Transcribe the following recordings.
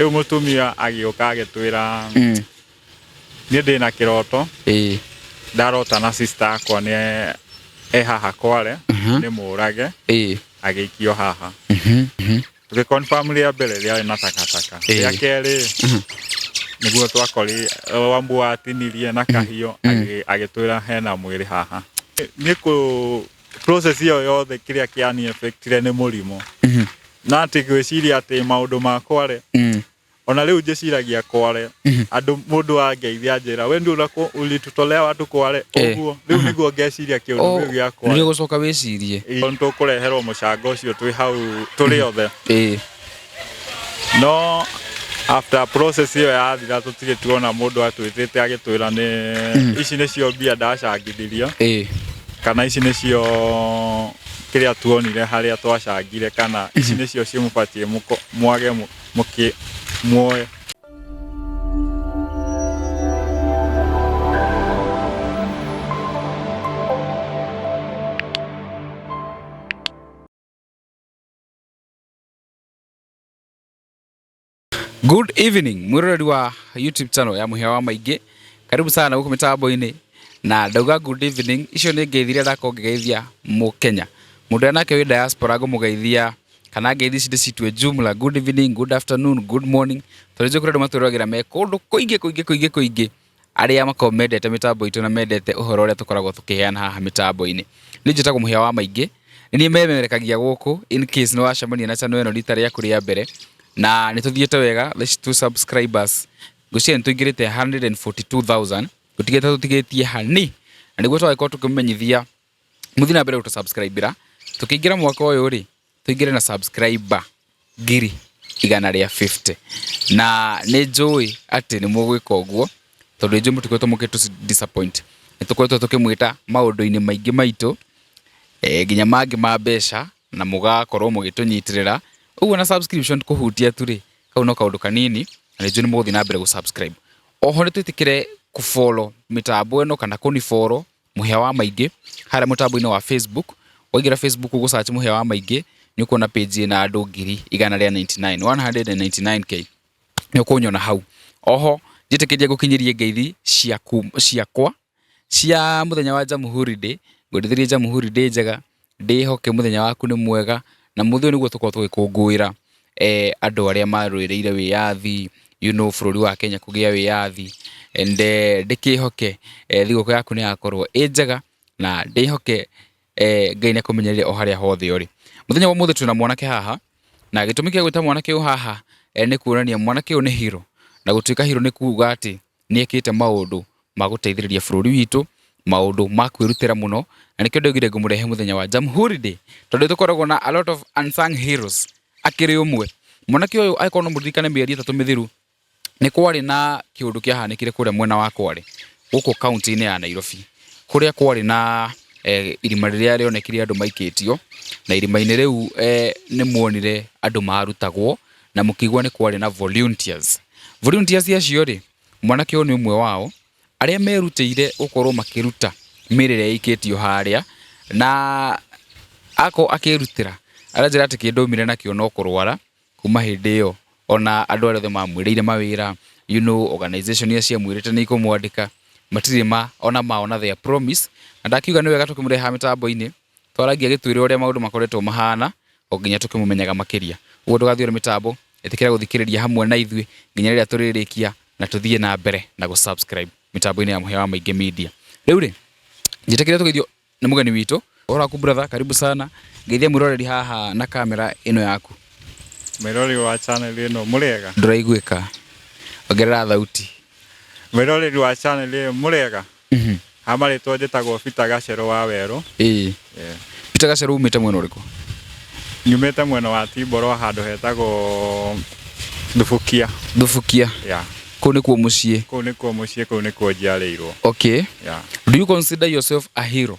Rĩu mũtumia agĩũka agĩtwĩra niĩ ndĩna kĩroto ndarota na sister akwa nĩ e haha Kwale nĩ mũrage agĩikio haha. Tũgĩ confirm rĩa mbere rĩarĩ na takataka. Rĩa kerĩ nĩguo twakori Wambua atinirie na kahiũ agĩtwĩra hena mwĩrĩ haha. Nĩ kũ process ĩyo yothe kĩrĩa kĩani affectire nĩ mũrimũ. Na atĩ gwĩciria atĩ maũndũ ma Kwale ona rĩu njĩciragia Kwale andũ mũndũ angeithia anjĩra we ndio ulitutolea watu Kwale ũguo rĩu nĩguo ngeciria kĩũndũ kĩu gĩa Kwale. Nĩ ũgũcoka wĩcirie. Nĩ tũkũreherwo mũcango ũcio twĩ hau tũrĩ othe. No after process ĩyo yathira tũtirĩ tuona mũndũ atwĩtĩte agĩtwĩra nĩ ici nĩcio mbia ndacangithirio kana ici nĩcio kĩrĩa tuonire harĩa twacangire kana ici nĩcio cimũbatiĩ mwage mũkĩ muoe. Good evening mwiroreri wa YouTube channel ya Mũhĩa wa Maingĩ, karibu sana gũkũ mĩtambo-inĩ na ndauga good evening, icio nĩ ngeithi iria ndakorwo ngĩgeithia mũkenya. Mũndũ ũrĩa nake wĩ diaspora ngũmũgeithia kana ngeithi ici ndĩcitue jumla, good evening, good afternoon, good morning, tondũ nĩnjũĩ kũrĩ andũ matwĩroragĩra me kũndũ kũingĩ kũingĩ kũingĩ kũingĩ arĩa makoragwo mendete mĩtambo itũ na mendete ũhoro ũrĩa tũkoragwo tũkĩheana haha mĩtambo-inĩ. Niĩ njĩtagwo Mũhĩa wa Maingĩ, nĩ niĩ memerekagia gũkũ in case nĩ wacemania na channel ĩno rita rĩaku rĩa mbere, na nĩ tũthiĩte wega, thaa ici twĩ subscribers ngwĩciria nĩ tũingĩrĩte 142,000, gũtigĩte tũtigĩtie hani, na nĩguo tũgagĩkorwo tũkĩmũmenyithia mũthiĩ na mbere gũtũ subscribe ra, tũkĩingĩra mwaka ũyũ rĩ, tũingĩre na subscriber 150,000 na nĩ njũĩ atĩ nĩ mũgwĩka ũguo tondũ nĩ njũĩ mũtikoretwo mũgĩtũ disappoint. Nĩ tũkoretwo tũkĩmwĩta maũndũ-inĩ maingĩ maitũ nginya mangĩ ma mbeca na mũgakorwo mũgĩtũnyitĩrĩra. Ũguo na subscription kũhutia tu rĩ, kau no kaũndũ kanini na nĩ njũĩ nĩ mũgũthiĩ na mbere gũ subscribe. Oho nĩ twĩtĩkĩre kũ follow mĩtambo ĩno kana kũni follow Mũhĩa wa Maingĩ harĩa mũtambo-inĩ wa Facebook. Waingĩra Facebook ũgũ search Mũhĩa wa Maingĩ nĩ ũkuona page ĩna andũ 199,000, 199K, nĩ ũkũnyona hau. Oho njĩtĩkĩrie ngũkinyĩrie ngeithi ciaku ciakwa cia mũthenya wa Jamhuri Day, ngwendithĩrie Jamhuri Day njega, ndĩhoke mũthenya waku nĩ mwega, na mũthĩ ũyũ nĩguo tũkoragwo tũgĩkũngũĩra andũ arĩa marũĩrĩire wĩyathi, you know bũrũri wa Kenya kũgĩa wĩyathi, and ndĩkĩhoke thigũkũ yaku nĩ yakorwo ĩ njega, na ndĩhoke Ngai nĩ akũmenyereire o harĩa hothe ũrĩ. Mũthenya wa ũmũthĩ twĩna mwanake haha, na gĩtũmi gĩa gwĩta mwanake ũyũ haha nĩ kuonania mwanake ũyũ nĩ hero, na gũtuĩka hero nĩ kuga atĩ nĩ ekĩte maũndũ ma gũteithĩrĩria bũrũri witũ, maũndũ ma kwĩrutĩra mũno, na nĩkĩo ndaugire ngũmũrehe mũthenya wa Jamhuri Day, tondũ nĩ tũkoragwo na a lot of unsung heroes, akĩrĩ ũmwe. Mwanake ũyũ angĩkorwo no mũririkane mĩeri 3 mĩthiru, nĩ kwarĩ na kĩũndũ kĩahanĩkire kũrĩa mwena wa Kwale, gũkũ kaũntĩ-inĩ ya Nairobi, kũrĩa kwarĩ na irima rĩrĩa rĩonekire andũ maikĩtio, na irima-inĩ rĩu nĩ muonire andũ marutagwo, na mũkĩigua nĩ kwarĩ na volunteers. Volunteers acio rĩ, mwanake ũyũ nĩ ũmwe wao, arĩa merutĩire gũkorwo makĩruta mĩĩrĩ ĩrĩa ĩikĩtio harĩa, na akorwo akĩrutĩra, aranjĩra atĩ kĩndũ aumire nakĩo no kũrwara, kuma hĩndĩ ĩyo ona andũ arĩa othe mamwĩrĩire mawĩra, you know, organization iria ciamwĩrĩte nĩ ikũmwandĩka, matirĩ ma ona ma ona their promise, na ndakiuga nĩ wega tũkĩmũrehe haha mĩtambo-inĩ, twaragia agĩtwĩre ũrĩa maũndũ makoretwo mahana, o nginya tũkĩmũmenyaga makĩria. Ũguo ndũgathiĩ mĩtambo, ĩtĩkĩra gũthikĩrĩria hamwe na ithuĩ nginya rĩrĩa tũrĩrĩkia na tũthiĩ na mbere na gũ subscribe mĩtambo-inĩ ya Mũhĩa wa Maingĩ Media. Rĩu rĩ, njĩtĩkĩre tũgeithio nĩ mũgeni witũ. Ũhoro waku brother, karibu sana. Ngeithia mwĩroreri haha na kamera ĩno yaku. Mwĩroreri wa channel ĩno mũrĩega? Ndũraiguĩka. Ongerera thauti. Mwĩroreri wa channel ĩyo mũrĩega? Ha marĩtwa njĩtagwo Peter Gacerũ wa Werũ. Ĩĩ. Peter Gacerũ umĩte mwena ũrĩkũ? Nyumĩte mwena wa Timboro handũ hetagwo Thubukia. Thubukia. Yeah. Kũu nĩkuo mũciĩ? Kũu nĩkuo mũciĩ, kũu nĩkuo njiarĩirwo. Okay. Yeah. Do you consider yourself a hero?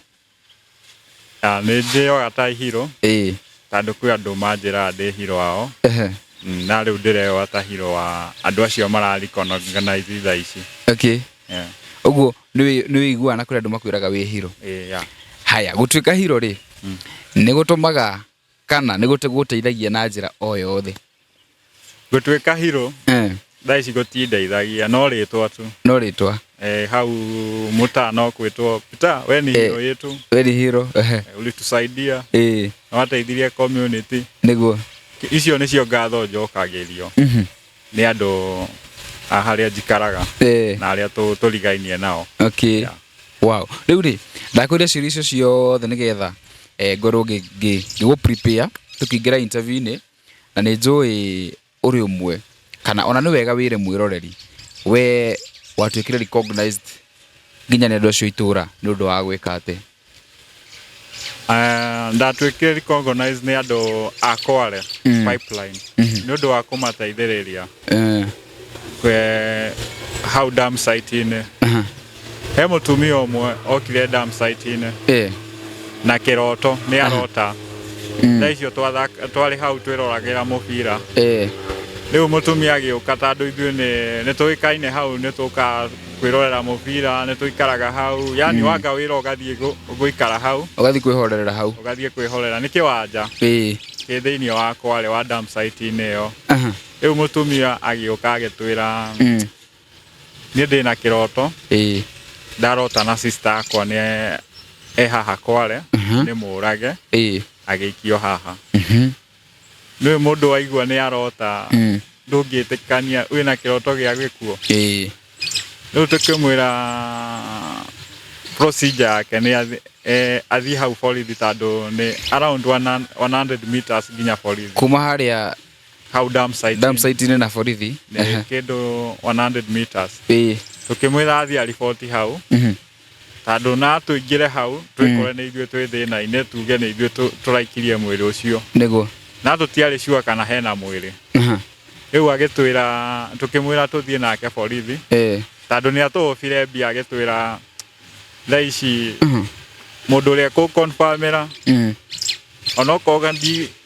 Yeah, nĩ njĩyoga ta hero. Ĩĩ. Tondũ kwĩ andũ manjĩraga ndĩ hero wao. Ehe. Na rĩu ndĩreyoa ta hero wa andũ acio mara recognize thaa ici. Okay. Yeah. Ũguo nĩ wĩiguaga na kũrĩ andũ makwĩraga wĩ hero? Ĩĩ, yeah. Haya, gũtuĩka hero rĩ, nĩ gũtũmaga kana nĩ gũteithagia na njĩra o yothe? Gũtuĩka hero thaa ici gũtindeithagia no rĩtwa tu. No rĩtwa. Hau mũtaa no kwĩtwo Peter, we ni hero yetu. We ni hero. Ulitusaidia. Nĩwateithirie community. Nĩguo. Icio nĩcio ngatho njokagĩrio nĩ andũ a harĩa njikaraga na arĩa tũrigainie nao. Okay. Yeah. Wow. Rĩu rĩ, ndakwĩra ciũria icio ciothe nĩgetha ngorwo ngĩgũ prepare tũkĩingĩra interview-inĩ, na nĩ njũĩ ũrĩ ũmwe kana ona nĩ wega wĩre mwĩroreri we watuĩkire recognized nginya nĩ andũ acio itũra nĩ ũndũ wa gwĩka atĩ. Ndatuĩkire recognized nĩ andũ a Kwale Pipeline nĩ ũndũ wa kũmateithĩrĩria hau dam site-inĩ. He mũtumia ũmwe okire dam site-inĩ na kĩroto nĩ arota. Thaa icio twarĩ hau twĩroragĩra mũbira. Rĩu mũtumia agĩũka tondũ ithuĩ nĩ tũĩkaine hau, nĩ tũkaga kwĩrorera mũbira, nĩ tũikaraga hau, yani wanga wĩra ũgathiĩ gũikara hau. Ũgathiĩ kwĩhorerera hau. Ũgathiĩ kwĩhorera, nĩ kĩwanja kĩ thĩinĩ wa Kwale wa dam site-inĩ ĩyo. Rĩu mũtumia agĩũka agĩtwĩra niĩ ndĩna kĩroto, ndarota na sister akwa nĩ e haha Kwale, nĩ mũrage, agĩikio haha. Nĩũĩ mũndũ waigua nĩ arota, ndũngĩtĩkania wĩna kĩroto gĩa gĩkuũ. Rĩu tũkĩmwĩra procedure yake nĩ athiĩ hau borithi tondũ nĩ around 100 meters nginya borithi. Kuma harĩa hau dam site. Dam site-inĩ na borithi. Nĩ kĩndũ 100 meters. Tũkĩmwĩra athiĩ ariboti hau. Tondũ na tũingĩre hau twĩkore nĩ ithuĩ twĩ thĩna-inĩ, tuge nĩ ithuĩ tũraikirie mwĩrĩ ũcio. Nĩguo. Na tũtiarĩ sure kana hena mwĩrĩ. Rĩu agĩtwĩra, tũkĩmwĩra tũthiĩ nake borithi. Tondũ nĩ atũhũbire mbia agĩtwĩra thaa ici mũndũ ũrĩa ekũconfirmĩra onokorwo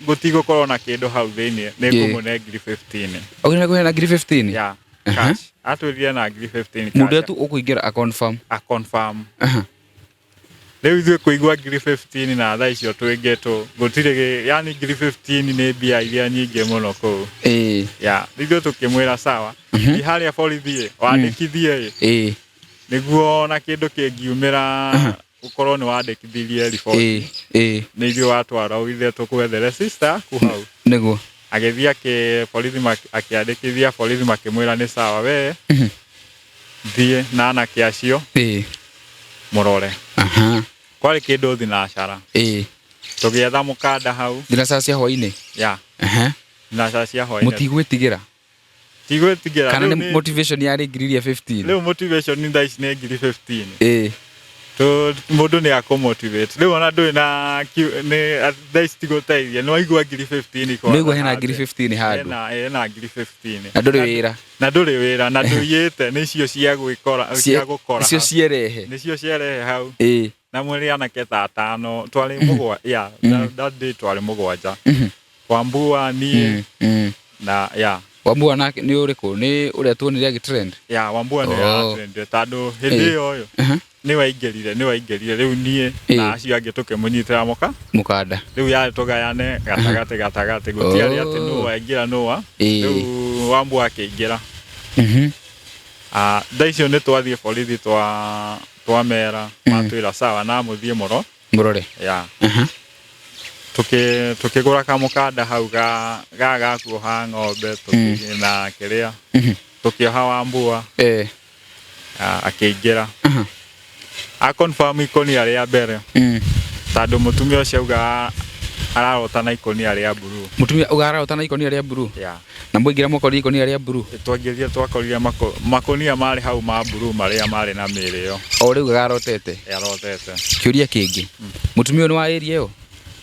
gũtigũkorwo na kĩndũ hau thĩinĩ nĩ ngũmũne ngiri 15. Ũgĩra kũheana ngiri 15? Yeah, cash. Atwĩrire na ngiri 15 cash. Mũndũ tu ũkũingĩra a confirm. A confirm. Rĩu ithuĩ kũigua ngiri 15 na thaa icio twĩngĩtwo gũtirĩ, yani ngiri 15 nĩ mbia iria nyingĩ mũno kũu. Yeah, ithuĩ tũkĩmwĩra sawa. Thiĩ harĩa borithi ĩ, wandĩkithie ĩ. Nĩguo ona kĩndũ kĩngiumĩra ũkorwo nĩ wandĩkithirie riboti. Nĩ ithuĩ watwara ithuĩ tũkwethere sister aku hau. Nĩguo. Agĩthiĩ borithi akĩandĩkithia, borithi makĩmwĩra nĩ sawa we. Thiĩ na anake acio. Mũrore. Kwarĩ kĩndũ thinacara. Tũgĩetha mũkanda hau. Thinacara cia hwainĩ? Yeah. Thinacara cia hwainĩ. Mũtigwĩtigĩra? Tigwĩtigĩra. Kana nĩ motivation yarĩ ngiri iria 15? Rĩu motivation thaa ici nĩ ngiri 15. Mũndũ nĩ akũmotivate. Rĩu ona ndũrĩ na nĩ thaa ici tigũteithia. Nĩ waigua ngiri 15 kwa. Nĩ waigua hena ngiri 15 handũ. Hena ngiri 15. Na ndũrĩ wĩra. Na ndũrĩ wĩra na ndũiyĩte, nĩ icio cia gwĩkora, cia gũkora. Icio cierehe. Nĩ cio cierehe hau. Na mwĩrĩ anake ta atano, twarĩ mũgwanja, yeah, that day twarĩ mũgwanja. Wambua niĩ na yeah. Wambua nake nĩ ũrĩkũ? Nĩ ũrĩa tuonire agĩtrend? Yeah, Wambua nĩ atrend tondũ hĩndĩ ĩyo nĩ waingĩrire rĩu niĩ na acio angĩ tũkĩmũnyitĩra mũkanda. Rĩu yarĩ tũgayane gatagatĩ gũtiarĩ atĩ nũ waingĩra nũ wa. Rĩu Wambua akĩingĩra. Thaa icio nĩ twathiĩ borithi twamera, matwĩra sawa na mũthiĩ mũrore. Yeah. Tukĩgũra kamũkanda hau ga gakuoha ng'ombe na kĩrĩa. Tũkĩoha Wambua. Akĩingĩra. A confirm ikũnia rĩa mbere. Tondũ mũtumia ũcio auga ararota na ikũnia rĩa blue. Mũtumia auga ararota na ikũnia rĩa blue? Yeah. Na mũingĩra mwakorire ikũnia rĩa blue? Twaingĩrire twakorire makũnia marĩ hau ma blue marĩa marĩ na mĩĩrĩ ĩyo. O rĩu arotete? Arotete. Kĩũria kĩngĩ. Mũtumia ũyũ nĩ wa area ĩyo?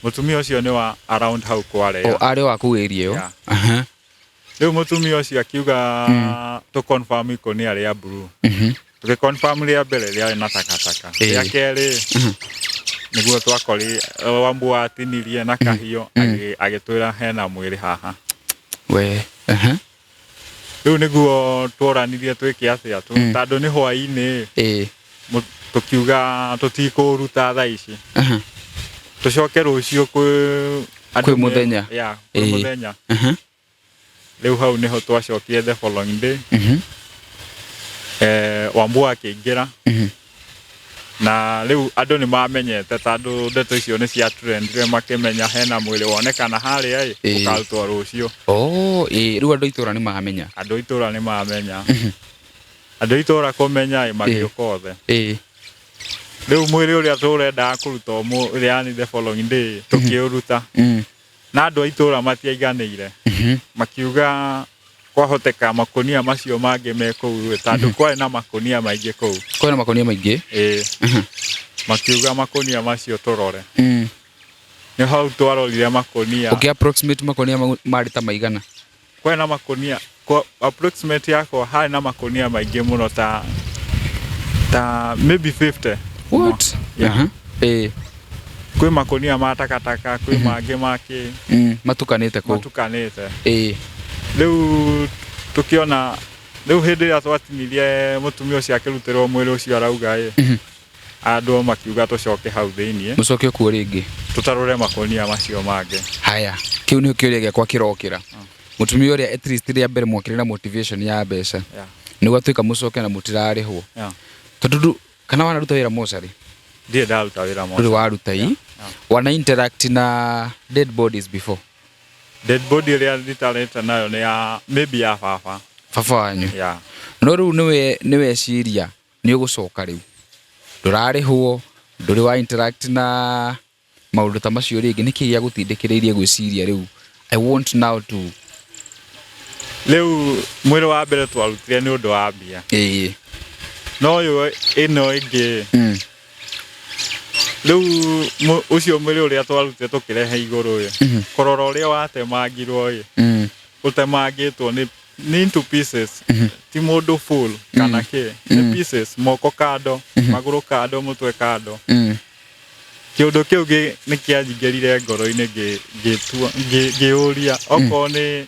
Mũtumia ũcio nĩ wa around hau Kwale. O arĩ wa kũu area ĩyo? Yeah. Rĩu mũtumia ũcio akiuga tũ confirm ikũnia rĩa blue. Tũgĩ confirm rĩa mbere rĩarĩ na takataka. Rĩa kerĩ nĩguo twakorire Wambua atinirie na kahiũ agĩtwĩra hena mwĩrĩ haha. We. Rĩu nĩguo tworanirie twĩke atĩa tondũ nĩ hwaĩ-inĩ. Tũkiuga tũtikũruta thaa ici. Tũcoke rũciũ kwĩ mũthenya. Yeah, kwĩ mũthenya. Rĩu hau nĩho twacokire the following day. Wambua akĩingĩra. Na rĩu andũ nĩ mamenyete tondũ ndeto icio nĩ ciatrendire, makĩmenya hena mwĩrĩ wonekana harĩa ĩ, ũkarutwo rũciũ. Oh, ĩĩ, rĩu andũ a itũra nĩ mamenya. Andũ a itũra nĩ mamenya. Andũ a itũra kũmenya ĩ, magĩũka othe. Rĩu mwĩrĩ ũrĩa tũrendaga kũruta ũmũthĩ, yani the following day, tũkĩũruta. Na andũ a itũra matiaiganĩire. Makiuga kwahoteka makonia macio mangĩ me kũu ĩ, tondũ kwarĩ na makonia maingĩ kũu. Kwĩna makonia maingĩ. Ĩĩ. Makiuga makonia macio tũrore. Nĩ hau twarorire makonia. Ũkĩ approximate makonia mau marĩ ta maigana? Kwarĩ na makonia, kwa approximate yakwa harĩ na makonia maingĩ mũno ta maybe 50. What? Yeah. Ĩĩ. Kwĩ makonia ma takataka, kwĩ mangĩ ma kĩ. Matukanĩte kũu. Matukanĩte. Ĩĩ. Rĩu tũkĩona, rĩu hĩndĩ ĩrĩa twatinirie mũtumia ũcio akĩrutĩrwo mwĩrĩ ũcio arauga ĩ, andũ makiuga tũcoke hau thĩiniĩ. Mũcoke kuo rĩngĩ. Tũtarũre makonia macio mangĩ. Haya, kĩu nĩkĩo kĩũria gĩakwa kĩrokĩra. Mũtumia ũrĩa at least rĩa mbere mwakĩrĩ na motivation ya mbeca. Nĩ gwatuĩka mũcoke na mũtirarĩhwo. Tondũ kana wanaruta wĩra mocarĩ? Ndirĩ ndaruta wĩra mocarĩ. Ndũrĩ waruta ĩ? Wana interact na dead bodies before? Dead body ĩrĩa nditarĩte nayo nĩ ya maybe ya baba. Baba wanyu? Yeah. No rĩu nĩweciria nĩ ũgũcoka rĩu. Ndũrarĩhwo, ndũrĩ wa interact na maũndũ ta macio rĩngĩ, nĩkĩ gĩagũtindĩkĩrĩirie gwĩciria rĩu I want now to. Rĩu mwĩrĩ wa mbere twarutire nĩ ũndũ wa mbia. Ĩĩ. No ũyũ ĩno ĩngĩ. Rĩu ũcio mwĩrĩ ũrĩa twarutire tũkĩrehe igũrũ ĩ. Kũrora ũrĩa watemangirwo ĩ. Ũtemangĩtwo nĩ into pieces. Ti mũndũ full kana kĩ. Nĩ pieces, moko kando, magũrũ kando, mũtwe kando. Kĩũndũ kĩu nĩ kĩanjingĩrire ngoro-inĩ ngĩũria okorwo nĩ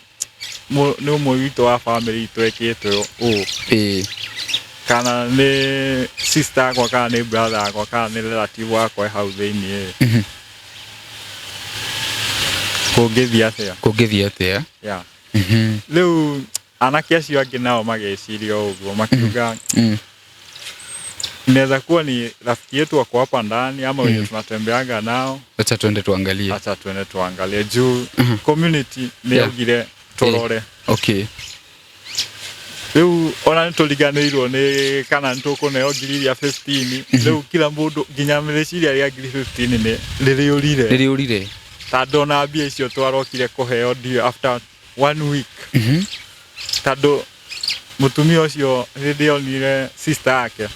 ũmwe witũ wa family itũ ekĩte ũũ. Kana nĩ sister yakwa, kana nĩ brother yakwa, kana nĩ relative wakwa e hau thĩiniĩ. Kũngĩthiĩ atĩa? Kũngĩthiĩ atĩa? Yeah. Rĩu anake acio angĩ nao magĩciria ũguo, makiuga inaweza kuwa ni rafiki yetu wako hapa ndani ama wenye tunatembeaga nao. Acha tuende tuangalie. Acha tuende tuangalie juu community nĩ yaugire tũrore. Okay. Rĩu ona nĩ tũriganĩirwo nĩ kana nĩ tũkũneo ngiri iria 15. Rĩu kila mũndũ nginya rĩciria rĩa ngiri 15 nĩ rĩrĩũrire. Rĩrĩũrire. Tondũ ona mbia icio twarokire kũheo ndio after 1 week. Tondũ mũtumia ũcio hĩndĩ onire sister yake.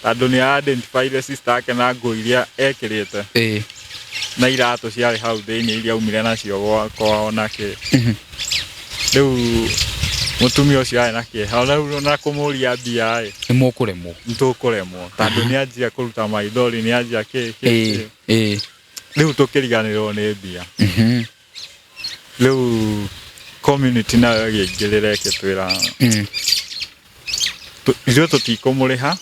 Tondũ nĩ identified sister yake na nguo iria ekĩrĩte. Na iratũ ciarĩ hau thĩinĩ iria aumire nacio gwakwa ona kĩ. Rĩu mũtumia ũcio arĩ na kĩeha. Ona rĩu ona kũmũria mbia ĩ. Nĩ mũkũremwo. Nĩ tũkũremwo. Tondũ nĩ anjia kũruta maithori, nĩ anjia kĩ, kĩ, kĩ. Rĩu tũkĩriganĩrwo nĩ mbia. Rĩu community nayo ĩgĩingĩrĩra ĩgĩtwĩra ithuĩ tũtikũmũrĩha,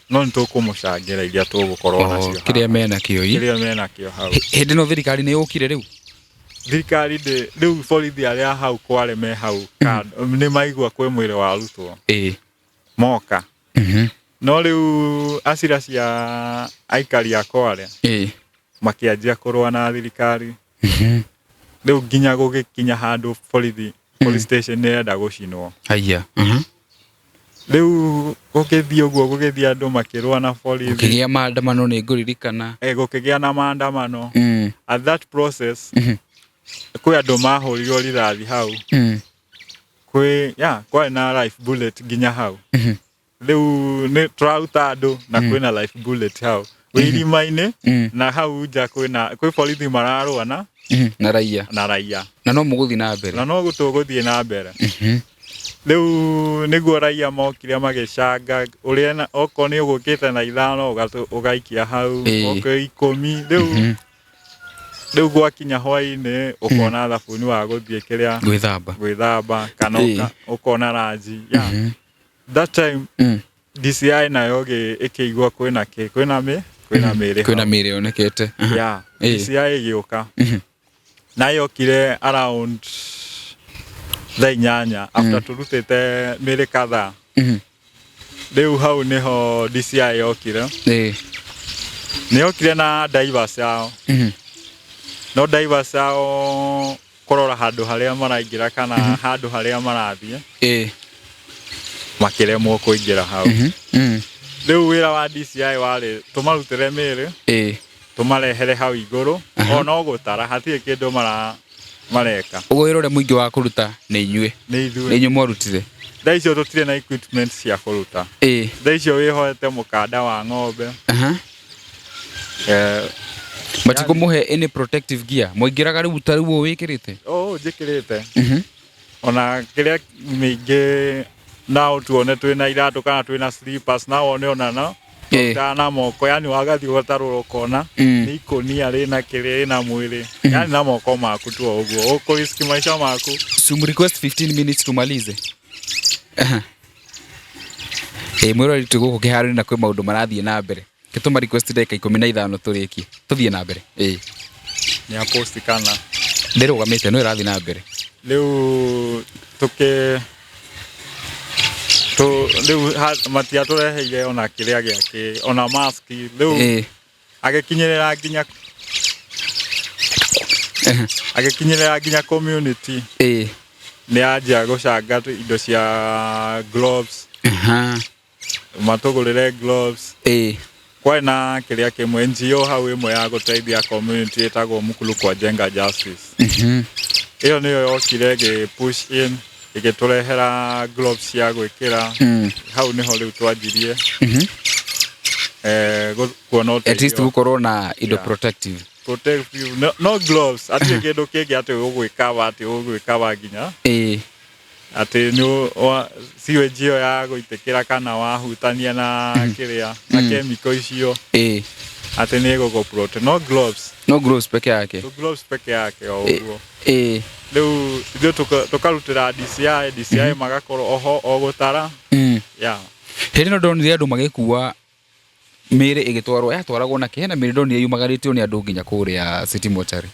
no nĩ tũkũmũcangĩra iria tũgũkorwo nacio Kĩrĩa menakĩo ĩ. Kĩrĩa menakĩo hau. Hĩndĩ ĩno thirikari nĩ yũkire rĩu? Thirikari ndĩ, rĩu borithi arĩa hau kware me hau kando, nĩ maigua kwĩ mwĩrĩ warutwo. Moka. No rĩu acira cia aikari a Kware makĩanjia kũrũa na thirikari. Rĩu nginya gũgĩkinya handũ borithi, police station nĩ ĩrenda gũcinwo. Haiya. Rĩu gũgĩthiĩ ũguo, gũgĩthiĩ andũ makĩrũa na borithi. Gũkĩgĩa maandamano nĩ ngũririkana. Gũkĩgĩa na maandamano. At that process, kwĩ andũ mahũrirwo rithathi hau. Kwĩ, yeah, kwarĩ na life bullet nginya hau. Rĩu nĩ tũraruta andũ na kwĩna life bullet hau. Wĩ irima-inĩ, na hau nja kwĩ borithi mararũa na Na raia. Na raia. Na no mũgũthiĩ na mbere. Na no tũgũthiĩ na mbere. Rĩu nĩguo raia mokire magĩcanga ũrĩa okorwo nĩ ũgũkĩte na ithano, ũgaikia hau, okorwo 10. Rĩu gwakinya hwaĩ-inĩ, ũkona thabuni wa gũthiĩ kĩrĩa Gwĩthamba. Gwĩthamba, kana ũkona ranji. Yeah. That time, DCI nayo ĩkĩigua kwĩna kĩ, kwĩna mĩ, kwĩna mĩrĩ Kwĩna hau. mĩrĩ yonekete. Yeah. DCI ĩgĩũka. Na yokire around Thaa 8 after tũrutĩte mĩrĩ kadhaa. Rĩu hau nĩho DCI yokire. Nĩ yokire na divers yao. No divers yao kũrora handũ harĩa maraingĩra kana handũ harĩa marathiĩ, makĩremwo kũingĩra hau. Rĩu wĩra wa DCI warĩ tũmarutĩre mĩrĩ, tũmarehere hau igũrũ, o no gũtara, hatirĩ kĩndũ mareka. Ũguo wĩra ũrĩa mũingĩ wa kũruta nĩ inyuĩ? Nĩ ithuĩ. Nĩ inyuĩ mwarutire? Thaa icio tũtirĩ na equipment cia kũruta. Thaa icio wĩhoete mũkanda wa ng'ombe. Matikũmũhe any protective gear? Mwaingĩraga rĩu ta rĩu ũũ wĩkĩrĩte? Ũũ njĩkĩrĩte. Ona kĩrĩa mĩingĩ no tuone twĩna iratũ kana twĩna slippers, no wone ona no tũrutaga na moko, yani wagathiĩ ũgatarũra ũkona nĩ ikũnia rĩna kĩrĩa rĩna mwĩrĩ, yani na moko maku tu o ũguo ũkũriski maica maku. Sum request 15 minutes tumalize. Ĩ mwĩroreri, twĩ gũkũ kĩharo-inĩ na kwĩ maũndũ marathiĩ na mbere. Gĩtũma request ndagĩka 15 tũrĩkie. Tũthiĩ na mbere. Ĩ. Nĩ a post kana? Ndĩrũgamĩte, no ĩrathiĩ na mbere. Rĩu tũkĩ tũ rĩu matiatũreheire ona kĩrĩa gĩake, ona mask rĩu. Agĩkinyĩrĩra nginya community. Nĩ anjia gũcanga indo cia gloves, matũgũrĩre gloves. Kwarĩ na kĩrĩa kĩmwe, NGO hau ĩmwe ya gũteithia community ĩtagwo Mukuru kwa Jenga Justice. Ĩyo nĩyo yokire ĩgĩ push in, ĩgĩtũrehera gloves cia gwĩkĩra. Hau nĩho rĩu twanjirie kuona At least ũteithio. Gũkorwo na indo protective. Protective, no gloves, hatirĩ kĩndũ kĩngĩ atĩ ũgwĩkava, atĩ ũgwĩkava nginya atĩ nĩ sewage ĩyo ya gũitĩkĩra kana wahutania na kĩrĩa na chemical icio, atĩ nĩ ĩgũgũ protect, no gloves. No gloves peke yake. No gloves peke yake o ũguo. Rĩu ithuĩ tũkarutĩra DCI, DCI magakorwo oho o gũtara. Yeah. Hĩndĩ ĩno ndonire andũ magĩkua mĩĩrĩ ĩgĩtwarwo, yatwaragwo na kĩ? Hena mĩĩrĩ ndonire yumagarĩtio nĩ andũ nginya kũrĩa City Mortuary.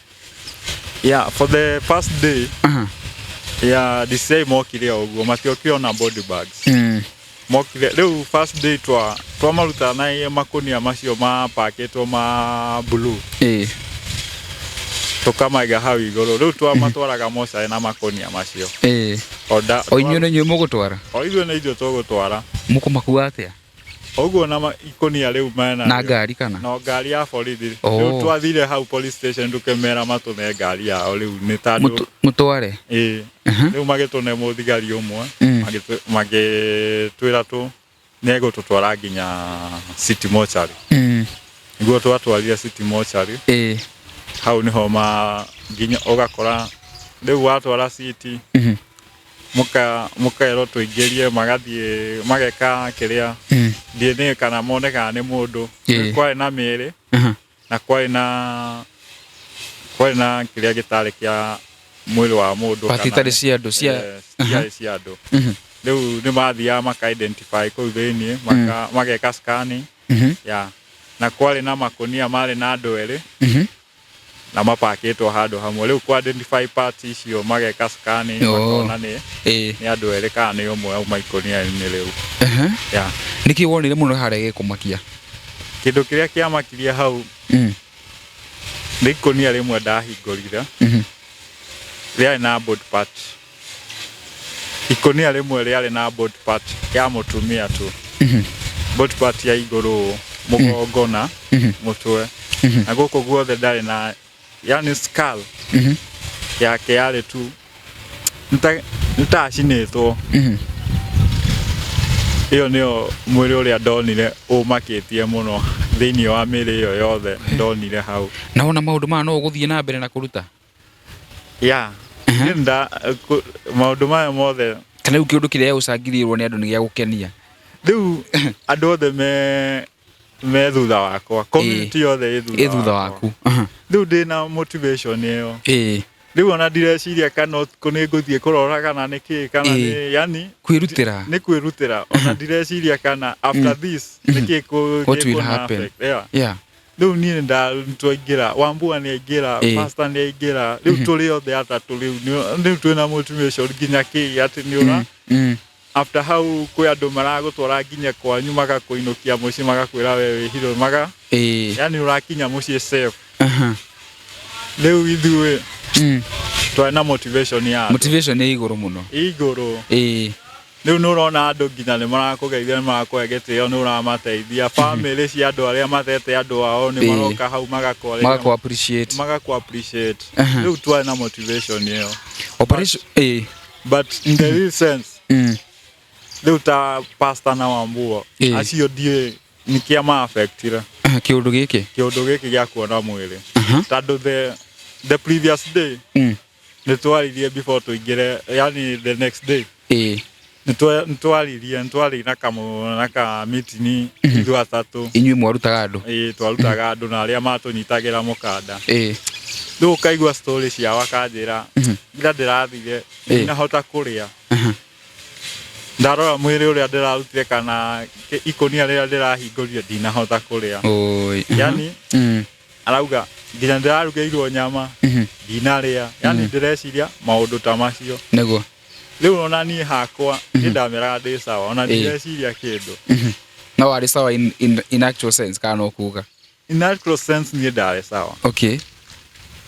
Yeah, for the first day, yeah, DCI mokire o ũguo, matiokire ona body bags. Mokire rĩu first day twamaruta na makunia macio mapakĩtwo ma blue, tũkamaiga hau igũrũ. Rĩu twamatwaraga mocarĩ na makunia macio. O inyuĩ nĩ inyuĩ mũgũtwara? O ithuĩ nĩ ithuĩ tũgũtwara. Mũkũmakua atĩa? Ũguo na ikunia rĩu mena Na ngari kana? No ngari ya borithi. Oh. Rĩu twathire hau police station tũkĩmera matũne ngari yao rĩu nĩ tondũ Mũtware? Ĩĩ. Rĩu magĩtũne mũthigari ũmwe, magĩtwĩra tũ nĩegũtũtwara nginya City Mortuary. Nĩguo twatwarire City Mortuary. Hau nĩho ma nginya ũgakora rĩu watwara City, mũkerwo tũingĩrie, magathiĩ mageka kĩrĩa DNA kana mone kana nĩ mũndũ. Kwarĩ na mĩĩrĩ na kwarĩ na kĩrĩa gĩtarĩ kĩa mwĩrĩ wa mũndũ. Part itarĩ cia andũ cia Yes, citiarĩ cia andũ. Rĩu nĩ mathiaga maka identify kũu thĩiniĩ, mageka scanning. Yeah. Na kwarĩ na makunia marĩ na andũ erĩ na mapakĩtwo handũ hamwe. Rĩu ku identify parts icio, mageka scanning, makona nĩ nĩ andũ erĩ kana nĩ ũmwe auma ikũnia-inĩ rĩu. Yeah. Nĩkĩ wonire mũno harĩa gĩkũmakia? Kĩndũ kĩrĩa kĩamakirie hau nĩ ikũnia rĩmwe ndahingũrire, rĩarĩ na body part. Ikũnia rĩmwe rĩarĩ na body part ya mũtumia tu, body part ya igũrũ ũũ, mũgongo na mũtwe, na gũkũ guothe ndarĩ na, yani skull yake yarĩ tu nĩtacinĩtwo. Ĩyo nĩyo mwĩrĩ ũrĩa ndonire ũmakĩtie mũno thĩinĩ wa mĩĩrĩ ĩyo yothe ndonire hau. Na wona maũndũ maya, no ũgũthiĩ na mbere na kũruta? Yeah. Niĩ maũndũ maya mothe. Kana rĩu kĩũndũ kĩrĩa ũcangithĩrwo nĩ andũ nĩ gĩa gũkenia? Rĩu andũ othe me thutha wakwa, community yothe ĩ thutha Ĩ thutha wakwa. waku. Rĩu ndĩna motivation ĩyo. Rĩu ona ndireciria kana ũtukũ nĩ ngũthiĩ kũrora kana nĩ kĩ kana nĩ yani Kwĩrutĩra. Nĩ kwĩrutĩra. Ona ndireciria kana after this nĩ kĩ What will gĩkũna happen. affect. Yeah. Rĩu niĩ nĩtwaingĩra, Wambua nĩ aingĩra, pastor nĩ aingĩra, rĩu tũrĩ othe atatũ rĩu rĩu twĩna motivation nginya kĩ atĩ nĩ ũra after hau kwĩ andũ maragũtwara nginya kwanyu magakũinũkia mũciĩ magakwĩra we wĩ hero maga yani ũrakinya mũciĩ safe. Rĩu ithuĩ twarĩ na motivation ya andũ. Motivation ĩ igũrũ mũno. Igũrũ. Rĩu nĩ ũrona andũ nginya nĩ marakũgeithia, nĩ marakũhe gĩtĩo, nĩ ũramateithia. Famĩlĩ cia andũ arĩa matete andũ ao nĩ maroka hau magakwarĩria. Magakũ appreciate. Magakũ appreciate. Rĩu twarĩ na motivation ĩyo. Operation But in the real sense, rĩu ta pastor na Wambua, acio ndiũĩ nĩkĩa ma affectire. Kĩũndũ gĩkĩ? Kĩũndũ gĩkĩ gĩa kuona mwĩrĩ. Tondũ the previous day, nĩ twaririe before tũingĩre, yani the next day. Nĩ twaririe, nĩ twarĩ na kamũ na ka meeting ithuĩ atatũ. Inyuĩ mwarutaga andũ? Ĩĩ, twarutaga andũ na arĩa matũnyitagĩra mũkanda. Rĩu ũkaigua story ciao akanjĩra, ira ndĩrathire, ndinahota kũrĩa. Ndarora mwĩrĩ ũrĩa ndĩrarutire kana ikũnia rĩrĩa ndĩrahingũrire ndinahota kũrĩa. Yani arauga nginya ndĩrarugĩirwo nyama ndinarĩa. Yani ndĩreciria maũndũ ta macio. Nĩguo. Rĩu ona niĩ hakwa niĩ ndameraga ndĩ sawa, ona ndireciria kĩndũ. No warĩ sawa in actual sense kana no kuga? In actual sense niĩ ndarĩ sawa. Okay.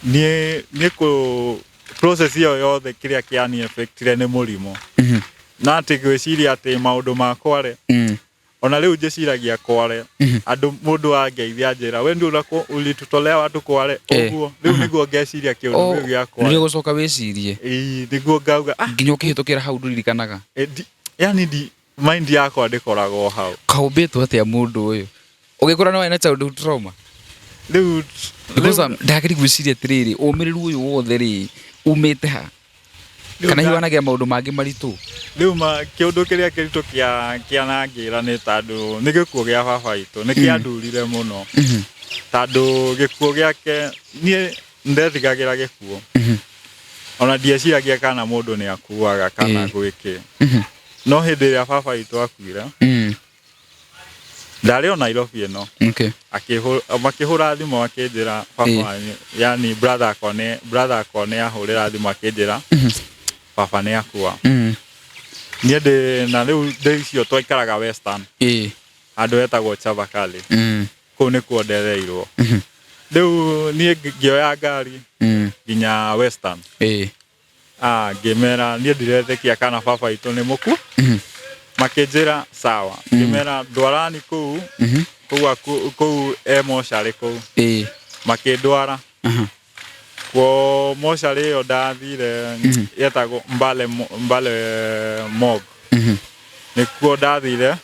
Niĩ nĩ kũ process ĩyo yothe kĩrĩa kĩani affectire nĩ mũrimũ. Na atĩ gwĩciria atĩ maũndũ ma Kware, ona rĩu njĩciragia Kware, andũ mũndũ angeithia njĩra, we ndio ulitutolea watu Kware, ũguo. Rĩu nĩguo ngeciria kĩũndũ kĩu gĩa Kware. Nĩguo gũcoka wĩcirie. Ĩĩ, nĩguo ngauga, Nginya ũkĩhĩtũkĩra hau ndũririkanaga. Yani di, mind yakwa ndĩkoragwo hau. Kaũmbĩtwo atĩa mũndũ ũyũ? Ũgĩkũra nĩ warĩ na childhood trauma? Rĩu, Because ndagĩrĩ gwĩciria atĩrĩrĩ, ũmĩrĩru ũyũ wothe rĩ, umĩte ha? Kana hihi wanagĩa maũndũ mangĩ maritũ? Rĩu kĩũndũ kĩrĩa kĩritũ kĩanangĩra nĩ tondũ nĩ gĩkuũ gĩa baba witũ, nĩ kĩandurire mũno. Tondũ gĩkuũ gĩake, niĩ ndetigagĩra gĩkuũ. Ona ndieciragia kana mũndũ nĩ akuaga kana gwĩkĩ. No hĩndĩ ĩrĩa baba witũ akuire, ndarĩ o Nairobi ĩno. Makĩhũra thimũ akĩnjĩra baba wanyu, yani brother akwa nĩ, brother akwa nĩ ahũrĩra thimũ akĩnjĩra baba nĩ akua. Niĩ ndĩ na rĩu ndĩ icio twaikaraga Western. Handũ hetagwo Chavakali. Kũu nĩkuo ndereirwo. Rĩu niĩ ngĩoya ngari nginya Western. Ngĩmera niĩ ndiretĩkia kana baba witũ nĩ mũku. Makĩnjĩra sawa. Ngĩmera ndwarani kũu, kũu e mocarĩ kũu. Makĩndwara. Kuo mocarĩ ĩyo ndathire yetagwo Mbale Morgue. Nĩkuo ndathire.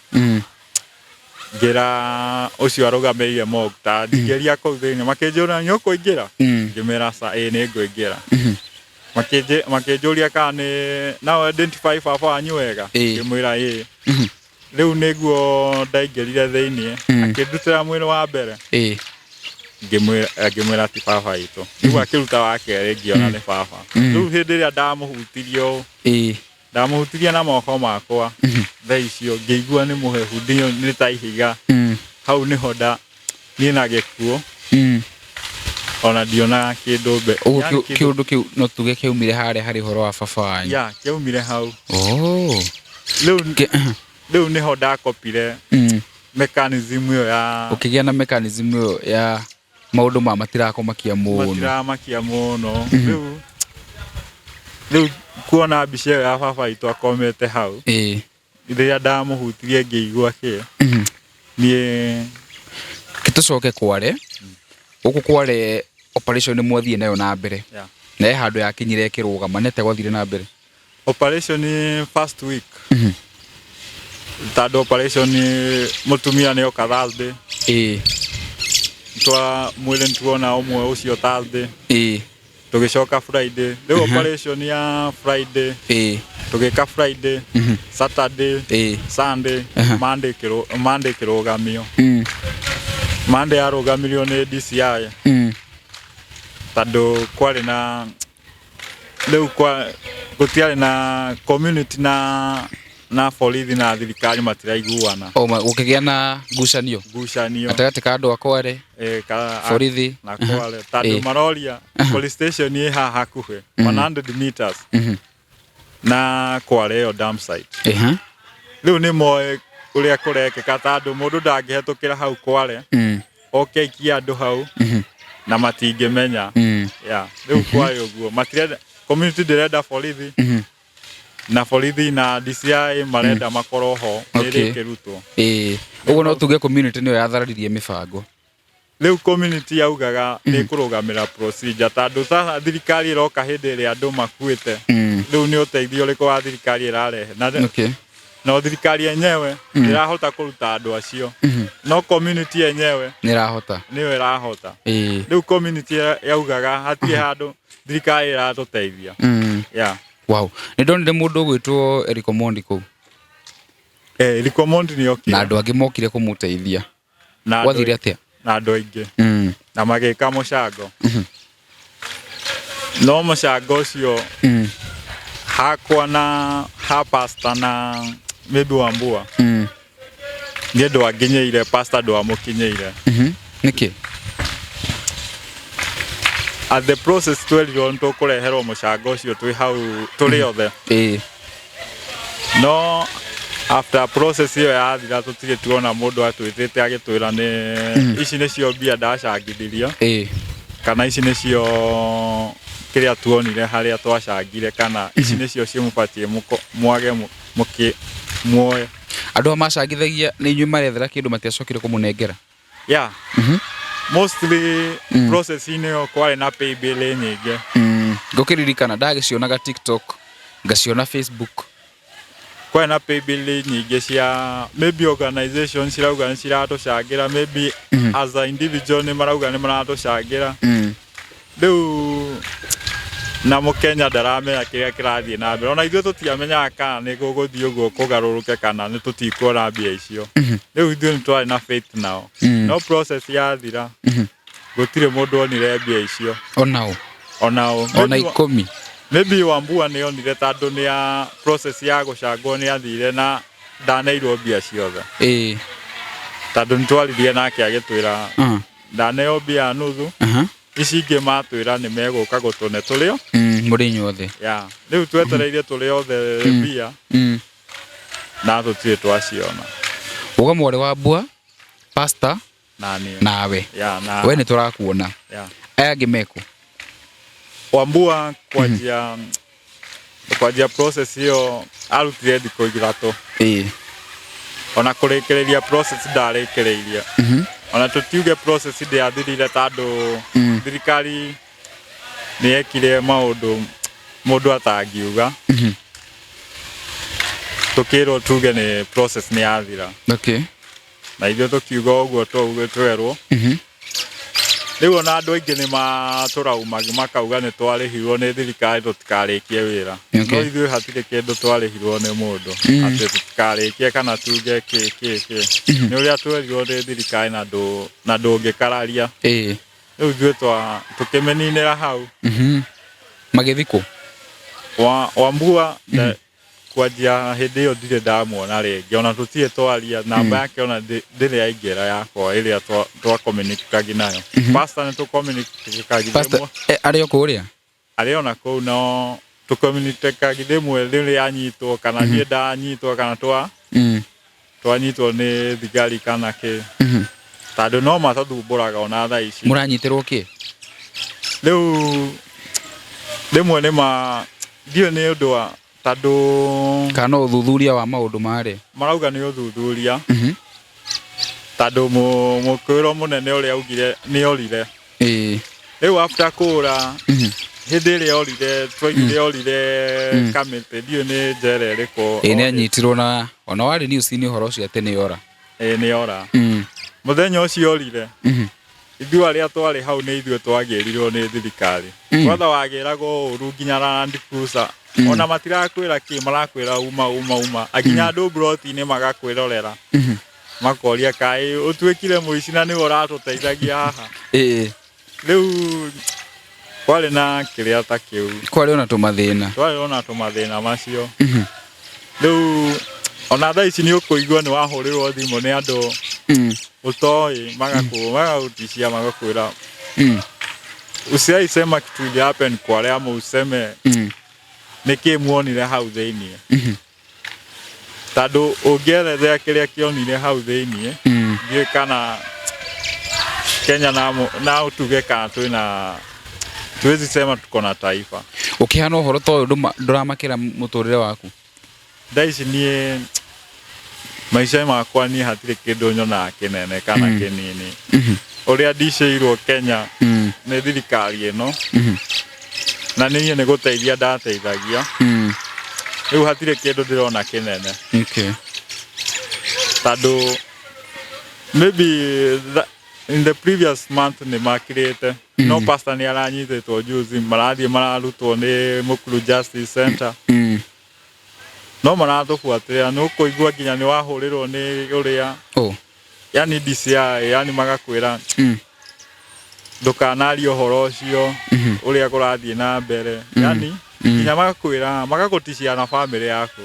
Ngĩra ũcio arũgamĩrĩire morgue ta ndingĩria kũu thĩinĩ. Makĩnjũria nĩ ũkũingĩra? Ngĩmera ca, ĩĩ nĩ ngũingĩra. Makĩnjũria kana nĩ no identify baba wanyu wega? Ngĩmwĩra ĩĩ. Rĩu nĩguo ndaingĩrire thĩinĩ, akĩndutĩra mwĩrĩ wa mbere. Ngĩmwĩra ti baba witũ. Rĩu akĩruta wa kerĩ ngĩona nĩ baba. Rĩu hĩndĩ ĩrĩa ndamũhutirie ũũ, ndamũhutirie na moko makwa, thaa icio ngĩigua nĩ mũhehu, nĩ ta ihiga. Hau nĩho nda niĩ na gĩkuũ. Ona ndionaga kĩndũ Ũguo yani kĩndũ kĩũndũ kĩu no tuge kĩaumire harĩa harĩ ũhoro wa baba wanyu. Ya, kĩaumire hau. Rĩu nĩho ndakopire mechanism ĩyo ya Ũkĩgĩa na mechanism ĩyo ya maũndũ ma matirakũmakia mũno. Matiramakia mũno. Rĩu kuona mbica ĩyo ya baba witũ akomete hau. Rĩrĩa ndamũhutirie ngĩigua kĩ. Niĩ Tũcoke Kware. Gũkũ Kware operation nĩ mwathiĩ nayo na mbere. Na he handũ yakinyire ĩkĩrũgama, nĩ atĩa gwathire na mbere? Operation first week. Tondũ operation mũtumia nĩ oka Thursday. Twa mwĩrĩ nĩtuona ũmwe ũcio Thursday. Tũgĩcoka Friday. Rĩu operation ya Friday. Tũgĩka Friday, Saturday, Sunday, Monday Monday kĩrũgamio. Monday yarũgamirio nĩ DCI. Tondũ kwarĩ na rĩu kwa gũtiarĩ na community na na borithi na thirikari matiraiguana. O gũkĩgĩa na ngucanio. Ngucanio. Gatagatĩ ka andũ a Kware. E, ka, borithi. Na Kware. Tondũ maroria police station ĩ haha hakuhĩ 100 meters na Kware ĩyo dump site. Rĩu nĩ moĩ ũrĩa kũrekĩka tondũ mũndũ ndangĩhetũkĩra hau Kware oke aikie andũ hau na matingĩmenya. Yeah, rĩu kwarĩ ũguo matirenda, community ndĩrenda borithi na borithi na DCI marenda makorwo ho mĩĩrĩ ĩkĩrutwo. Ĩĩ, ũguo no tuge community nĩyo yathararirie mĩbango. Rĩu community yaugaga nĩ ĩkũrũgamĩra procedure tondũ sasa thirikari ĩroka hĩndĩ ĩrĩa andũ makuĩte. Rĩu nĩ ũteithio ũrĩkũ wa thirikari ĩrarehe? Na no thirikari yenyewe ndĩrahota kũruta andũ acio, no community yenyewe nĩ ĩrahota, nĩyo ĩrahota. Rĩu community yaugaga hatirĩ handũ thirikari ĩratũteithia. Yeah. Wow. Nĩ ndonire mũndũ ũgwĩtwo Eric Omondi kũu. Eric Omondi nĩ okire. Na andũ angĩ mokire kũmũteithia. Gwathire atĩa? Na andũ aingĩ. Na magĩka mũcango. No mũcango ũcio hakwa na ha pastor na maybe Wambua. Niĩ ndwanginyĩire, pastor ndwamũkinyĩire. Nĩkĩ? At the process twerirwo nĩ tũkũreherwo mũcango ũcio twĩ hau tũrĩ othe. No after process ĩyo yathira tũtirĩ tuona mũndũ atwĩtĩte agĩtwĩra nĩ ici nĩcio mbia ndacangithirie. Kana ici nĩcio kĩrĩa tuonire harĩa twacangire, kana ici nĩcio cimũbatiĩ mwage mũkĩ muoe. Andũ aya macangithagia nĩ inyuĩ marethera kĩndũ matiacokire kũmũnengera? Yeah. Mostly process-inĩ ĩyo kwarĩ na pay bill nyingĩ. Ngũkĩririkana ndagĩcionaga TikTok, ngaciona Facebook. Kwarĩ na pay bill nyingĩ cia maybe organization cirauga nĩ ciratũcangĩra, maybe as a individual nĩ marauga nĩ maratũcangĩra. Rĩu na mũkenya ndaramenya kĩrĩa kĩrathiĩ na mbere, ona ithuĩ tũtiamenyaga kana nĩ gũgũthiĩ ũguo kũgarũrũke kana nĩ tũtikuona mbia icio. Rĩu ithuĩ nĩ twarĩ na faith nao, no process yathira gũtirĩ mũndũ onire mbia icio. Onao? Onao. Ona ikũmi? Maybe Wambua nĩ onire tondũ nĩ ya process ya gũcangwo nĩ athire na ndaneirwo mbia ciothe. Tondũ nĩ twaririe nake agĩtwĩra ndaneo mbia nuthu, ici ingĩ matwĩra nĩ megũka gũtũne tũrĩ o Mũrĩ inyuothe. Ya, rĩu twetereire tũrĩ othe mbia na tũtirĩ twaciona. Uga mwarĩ wa Mbua, pastor na niĩ. Nawe. Ya, na we nĩ tũrakuona. Ya. Aya angĩ mekũ? Wambua kwanjia process ĩyo arutire thikũ 3. Ona kũrĩkĩrĩria process ndarĩkĩrĩirie. Ona tũtiuge process ndĩathirire tondũ thirikari nĩ yekire maũndũ mũndũ atangiuga. Tũkĩrwo tuge nĩ process nĩ yathira. Na ithuĩ tũkiuga ũguo twauge twerwo. Rĩu ona andũ aingĩ nĩ matũraumaga makauga nĩ twarĩhirwo nĩ thirikari tũtikarĩkie wĩra. No ithuĩ hatirĩ kĩndũ twarĩhirwo nĩ mũndũ. Atĩ tũtikarĩkie kana tuge kĩ kĩ kĩ. Nĩ ũrĩa twerirwo nĩ thirikari na ndũngĩkararia. Rĩu ithuĩ tũkĩmĩninĩra hau. Magĩthikwo? Wambua kwanjia hĩndĩ ĩyo ndirĩ ndamuona rĩngĩ, ona tũtirĩ twaria, namba yake ona ndĩrĩ yaingĩra yakwa ĩrĩa twa communicate nayo. Pastor nĩ tũ communicate Pastor, rĩmwe. Arĩ o kũrĩa? Arĩ ona kũu, no tũ communicate rĩmwe rĩrĩa anyitwo kana niĩ ndanyitwo kana twanyitwo nĩ thigari kana kĩ. Tondũ no matũthumbũraga ona thaa ici. Mũranyitĩrwo kĩ? Rĩu rĩmwe nĩ ma ndiũĩ nĩ ũndũ wa tondũ kana no ũthuthuria wa maũndũ marĩa marauga nĩ ũthuthuria. Tondũ mũkwĩrwo mũnene ũrĩa augire nĩ orire. Rĩu after kũra hĩndĩ ĩrĩa orire twaiguire orire Kamĩtĩ, ndiũĩ nĩ njera ĩrĩkũ. Ĩĩ, nĩ anyitirwo na ona warĩ news-inĩ ũhoro ũcio atĩ nĩ ora. Ĩĩ, nĩ ora. Mũthenya ũcio orire ithuĩ arĩa twarĩ hau nĩ ithuĩ twagĩrirwo nĩ thirikari. Kwanza wagĩragwo ũru nginya Land Cruiser. Ona matirakwĩra kĩ, marakwĩra uma uma uma. Nginya andũ mburoti-inĩ magakwĩrorera. Makoria kaĩ ũtuĩkire mũici na nĩwe ũratũteithagia haha. Rĩu kwarĩ na kĩrĩa ta kĩu. Kwarĩ ona tũmathĩna. Twarĩ ona tũmathĩna macio. Rĩu Ona thaa ici nĩ ũkũigua nĩ wahũrĩrwo thimũ nĩ andũ ũtoĩ, magagũtishia, magakwĩra usiai sema kitu ili happen Kwale, ama useme nĩkĩ muonire hau thĩiniĩ, tondũ ũngĩerethera kĩrĩa kĩonire hau thĩiniĩ, ndiũĩ kana Kenya na tuge kana twĩna, tuwezi sema tuko na taifa. Ũkĩhana ũhoro ta ũyũ, ndũramakĩra mũtũrĩre waku? Thaa ici niĩ maica makwa, niĩ hatirĩ kĩndũ nyonaga kĩnene kana kĩnini. Ũrĩa ndicĩirwo Kenya nĩ thirikari ĩno, na niĩ nĩ gũteithia ndateithagia, rĩu hatirĩ kĩndũ ndĩrona kĩnene, tondũ maybe in the previous month nĩ makirĩte, no pastor nĩ aranyitĩtwo juzi, marathiĩ mararutwo nĩ Mukuru Justice Center, no maratũbuatĩrĩra. Nĩ ũkũigua nginya nĩ wahũrĩrwo nĩ ũrĩa, yani DCI, yani magakwĩra ndũkanarie ũhoro ũcio, ũrĩa kũrathiĩ na mbere, yani nginya magakwĩra, magagũtishia na family yaku,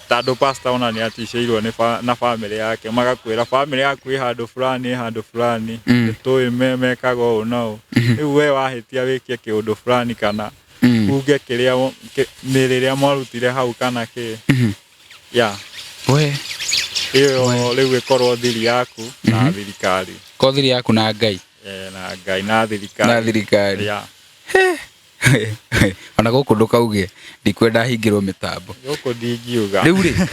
tondũ pastor ona nĩ aticĩirwo nĩ na family yake, magakwĩra family yaku ĩ handũ fulani, ĩ handũ fulani, nĩtũĩ mekaga ũũ na ũũ. Rĩu we wahĩtia wĩke kĩũndũ fulani kana uge kĩrĩa mĩrĩ ĩrĩa mwarutire hau kana kĩ, ya We. Ĩyo rĩu ĩkorwo thiri yaku na thirikari. Ko thiri yaku na Ngai. Eh, na Ngai na thirikari. Na thirikari. Ya. Ona gũkũ ndũkauge ndikwenda hingĩrwo mĩtambo. Gũkũ ndingiuga. Rĩu rĩ,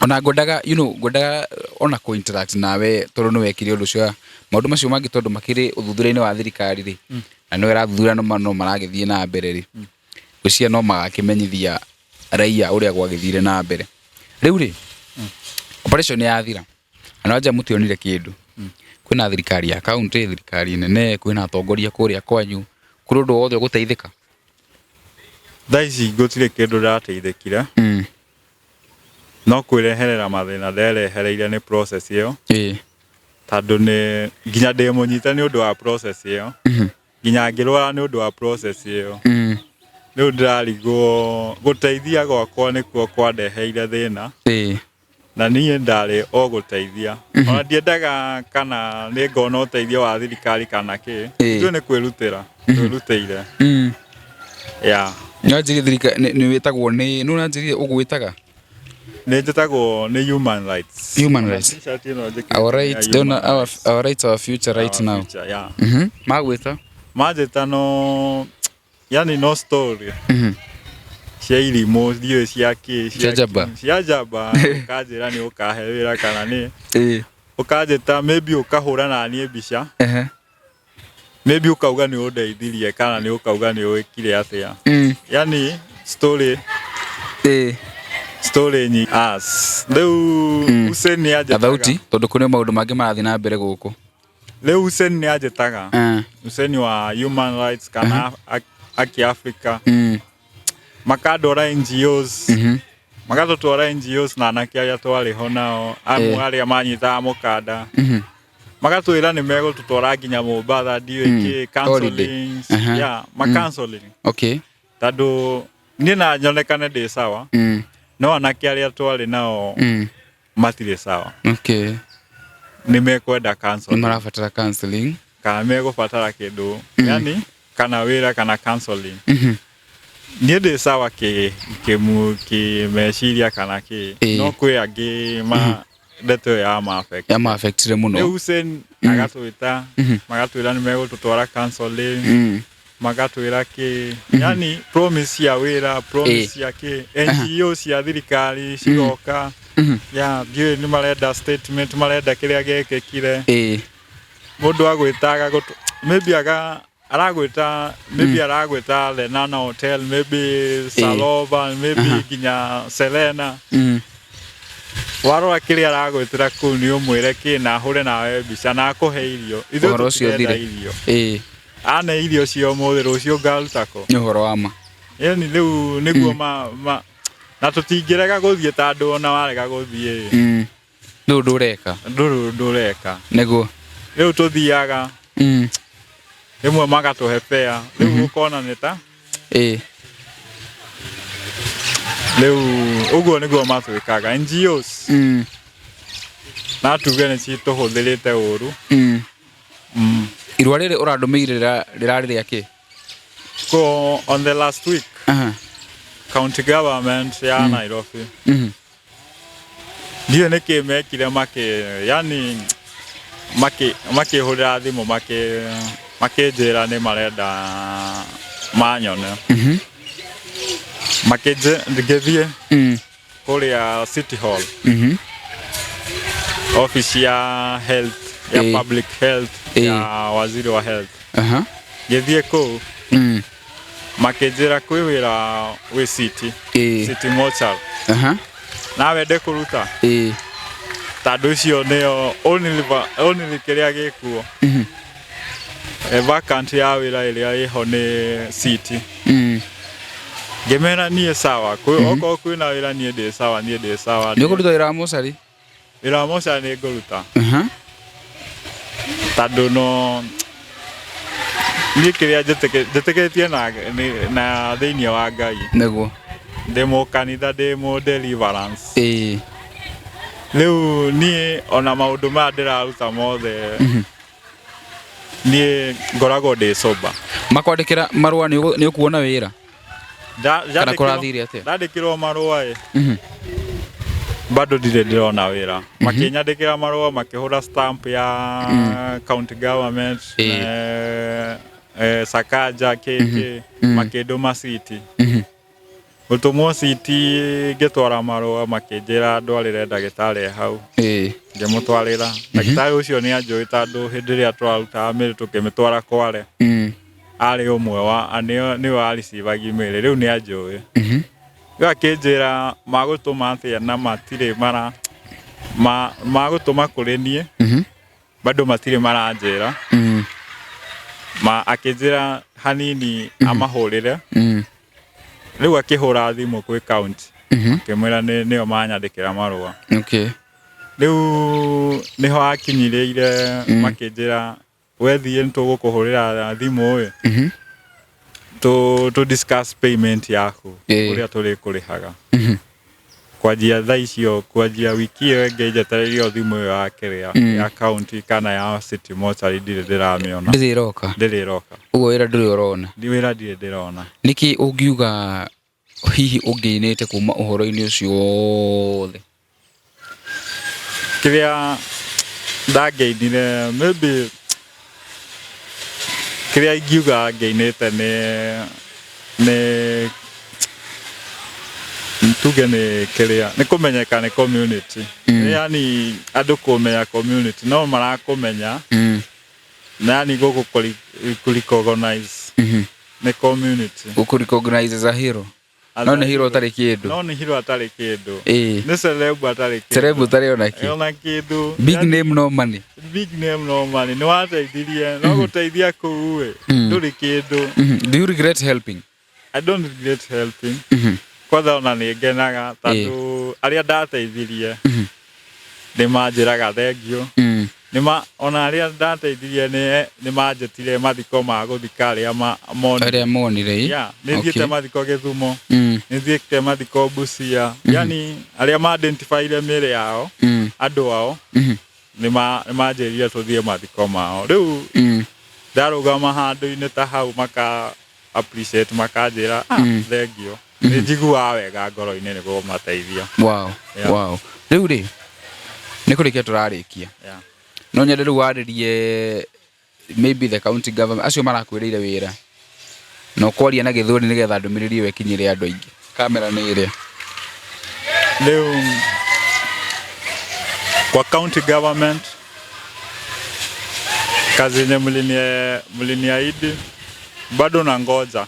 ona ngwendaga ngwendaga ona kũ interact nawe, tondũ nĩ wekire ũndũ ũcio. Maũndũ macio mangĩ, tondũ makĩrĩ ũthuthuria-inĩ wa thirikari rĩ, na nĩwe ĩrathuthuria, no maragĩthiĩ na mbere rĩ, ngwĩciria no magakĩmenyithia raia ũrĩa gwagĩthire na mbere. Rĩu rĩ, operation yathira na wanja mũtionire kĩndũ, kwĩna thirikari ya county, thirikari nene, kwĩna atongoria kũrĩa kwanyu, kũrĩ ũndũ wothe ũgũteithĩka? Thaa ici gũtirĩ kĩndũ ndateithĩkire, no kwĩreherera mathĩna nderehereire nĩ process ĩyo, tondũ nĩ nginya ndĩ mũnyite nĩ ũndũ wa process ĩyo, nginya ngĩrwara nĩ ũndũ wa process ĩyo. Rĩu ndĩrarigwo gũteithia gwakwa nĩkuo kwandeheire thĩna, na niĩ ndarĩ o gũteithia, ona ndiendaga kana nĩ ngona ũteithio wa thirikari kana kĩ. Ithuĩ nĩ kwĩrutĩra twĩrutĩire, ya. Nĩwanjĩrire thirikari nĩ wĩtagwo nĩ ũranjĩrire ũgwĩtaga? Nĩ njĩtagwo nĩ human rights. Human rights. T-shirt ĩno njĩkĩrĩte Our nĩ ya rights, ndĩrona human our, rights. Our rights, our future right Our now. future, yeah. Magwĩta? Manjĩta no, yani no story cia irimũ, ndiũĩ cia kĩ. Cia njamba. Cia njamba. Ũkanjĩra nĩ ũkahe wĩra kana nĩ ũkanjĩta, maybe ũkahũra na niĩ mbica, maybe ũkauga nĩ ũndeithirie kana nĩ ũkauga nĩ wĩkire atĩa, yani story story nyingĩ as rĩu Hussein nĩ Na anjĩtaga. Thauti, tondũ kũrĩ maũndũ mangĩ marathiĩ na mbere gũkũ. Rĩu Hussein nĩ anjĩtaga, Hussein wa human rights kana Aki Africa, makandwara NGOs, magatũtwara NGOs na anake arĩa twarĩ ho nao amwe, arĩa manyitaga mũkanda, magatwĩra nĩ megũtũtwara nginya Mombatha, ndiũĩ kĩ, Holiday. counseling. Yeah, ma counseling, tondũ niĩ na nyonekane ndĩ sawa, no anake arĩa twarĩ nao matirĩ sawa. Nĩ mekwenda Nĩ counseling. Marabatara counseling. Kana megũbatara kĩndũ, yani kana wĩra kana counseling. Niĩ ndĩ sawa kĩ kĩmu kĩmeciria kana kĩ, no kwĩ angĩ ma ndeto ĩyo ya ma affect. Ya ma-affectire mũno. Rĩu Hussein agatwĩta, magatwĩra nĩ megũtũtwara counseling, magatwĩra kĩ, yani promise cia wĩra, promise cia kĩ, NGO cia thirikari cigoka, ya ndiũĩ nĩ marenda statement, marenda kĩrĩa gĩekĩkire. Mũndũ agwĩtaga maybe aga aragwĩta, maybe aragwĩta Lenana Hotel, maybe Salova, maybe nginya Serena. Warora kĩrĩa aragwĩtĩra kũu nĩ ũmwĩre kĩ na ahũre nawe mbica na akũhe irio. Ithuĩ Ũhoro ũcio tũtirenda ũthire. irio. Ane irio cia ũmũthĩ, rũciũ ngaruta kũ? Nĩ ũhoro wa ma. Yani rĩu nĩguo ma na tũtingĩrega gũthiĩ, tondũ ona warega gũthiĩ, Nĩ ũndũ ũreka. Ndũrĩ ũndũ ũreka. Nĩguo. Rĩu tũthiaga, rĩmwe magatũhe fare, rĩu ũkona nĩ ta Rĩu ũguo nĩguo matwĩkaga NGOs. Na tuge nĩ citũhũthĩrĩte ũru. Irũa rĩrĩ ũrandũmĩire rĩrarĩ rĩa kĩ? Ko on the last week, county government ya Nairobi, ndiũĩ nĩkĩ mekire, makĩ yani makĩhũrĩra thimũ, makĩnjĩra nĩ marenda manyone. Ngĩthiĩ kũrĩa City Hall, office ya health ya public health, ya waziri wa health. Ngĩthiĩ kũu, makĩnjĩra kwĩ wĩra wĩ city, city mortuary, na wende kũruta, tondũ icio nĩyo only kĩrĩa gĩkuo. Vacant ya wĩra ĩrĩa ĩho nĩ city. Ngĩmera niĩ sawa, okorwo kwĩna wĩra niĩ ndĩ sawa, niĩ ndĩ sawa. Nĩ ũkũruta wĩra wa mocarĩ? Wĩra wa mocarĩ nĩ ngũruta, tondũ no niĩ kĩrĩa njĩtĩkĩtie na thĩinĩ wa Ngai, ndĩ mũkanitha, ndĩ mũ deliverance. Rĩu niĩ ona maũndũ maya ndĩraruta mothe, niĩ ngoragwo ndĩ sober. Makwandĩkĩra marũa nĩ ũkuona wĩra kana kũrathire atĩa? Ndandĩkĩrwo marũa ĩ, bado ndirĩ ndĩrona wĩra. Makĩnyandĩkĩra marũa, makĩhũra stamp ya county government, Sakaja KK, makĩndũma city. Gũtũmwo city, ngĩtwara marũa, makĩnjĩra ndwarĩre ndagĩtarĩ hau. Ngĩmũtwarĩra ndagĩtarĩ ũcio, nĩ anjũĩ tondũ hĩndĩ ĩrĩa tũrarutaga mĩrĩ tũkĩmĩtwara Kware, arĩ ũmwe wa nĩwe waricivagi mĩrĩ. Rĩu nĩ anjũĩ. Rĩu akĩnjĩra magũtũma atĩa na matirĩ mara magũtũma kũrĩ niĩ, bado matirĩ maranjĩra. Ma akĩnjĩra hanini amahũrĩre. Rĩu akĩhũra thimũ kwĩ county, akĩmwĩra nĩo manyandĩkĩra marũa. Rĩu nĩho akinyirĩire, makĩnjĩra wethiĩ nĩ tũgũkũhũrĩra thimũ ĩ, tũ discuss payment yaku, ũrĩa tũrĩkũrĩhaga kwanjia thaa icio, kwanjia wiki ĩyo ĩngĩ. Njetereire o thimũ ĩyo ya kĩrĩa ya county kana ya city mortuary, ndirĩ ndĩramĩona. Ndĩrĩ ĩroka? Ndĩrĩ ĩroka. Ũguo wĩra ndũrĩ ũrona? Ndi wĩra ndirĩ ndĩrona. Nĩkĩ ũngiuga hihi ũngĩinĩte kuma ũhoro-inĩ ũcio wothe? Kĩrĩa ndangĩinire, maybe kĩrĩa ingiuga ngĩinĩte nĩ tuge nĩ kĩrĩa nĩ kũmenyeka nĩ community. Yani andũ kũmenya community no marakũmenya, na yani gũkũ kũ recognize nĩ community. Gũkũ recognize as a hero, no nĩ hero ũtarĩ kĩndũ. No nĩ hero atarĩ kĩndũ. Nĩ celeb atarĩ kĩndũ. Celeb ũtarĩ ona kĩ. Ona kĩndũ. Big name, no money. Big name, no money. Nĩ wateithirie, no gũteithia kũu ĩ, ndũrĩ kĩndũ. Do you regret helping? I don't regret helping. Kwanza ona nĩ ngenaga tondũ arĩa ndateithirie nĩ manjĩraga thank you. Nĩma ona arĩa ndateithirie nĩ manjĩtire mathiko ma gũthika arĩa monire. Arĩa monire, ĩ? Yeah, nĩ thiĩte mathiko Gĩthumo, nĩ thiĩte mathiko Busia. Yani arĩa ma identifyire mĩĩrĩ yao, andũ ao, nĩ manjĩrire tũthiĩ mathiko mao. Rĩu ndarũgama handũ-inĩ ta hau, maka appreciate, makanjĩra, "Ah, thank you." Nĩ njiguaga wega ngoro-inĩ nĩ kũmateithia. Yeah. Wow. Rĩu rĩ, nĩ kũrĩkia tũrarĩkia. No nyende rĩu warĩrie maybe the county government, acio marakwĩrĩire wĩra, na ũkwaria na Gĩthweri nĩgetha ndũmĩrĩri ĩyo ĩkinyĩre andũ aingĩ. Kamera nĩ ĩrĩa. Rĩu kwa county government, kazi yenye mliniahidi, bado nangoja,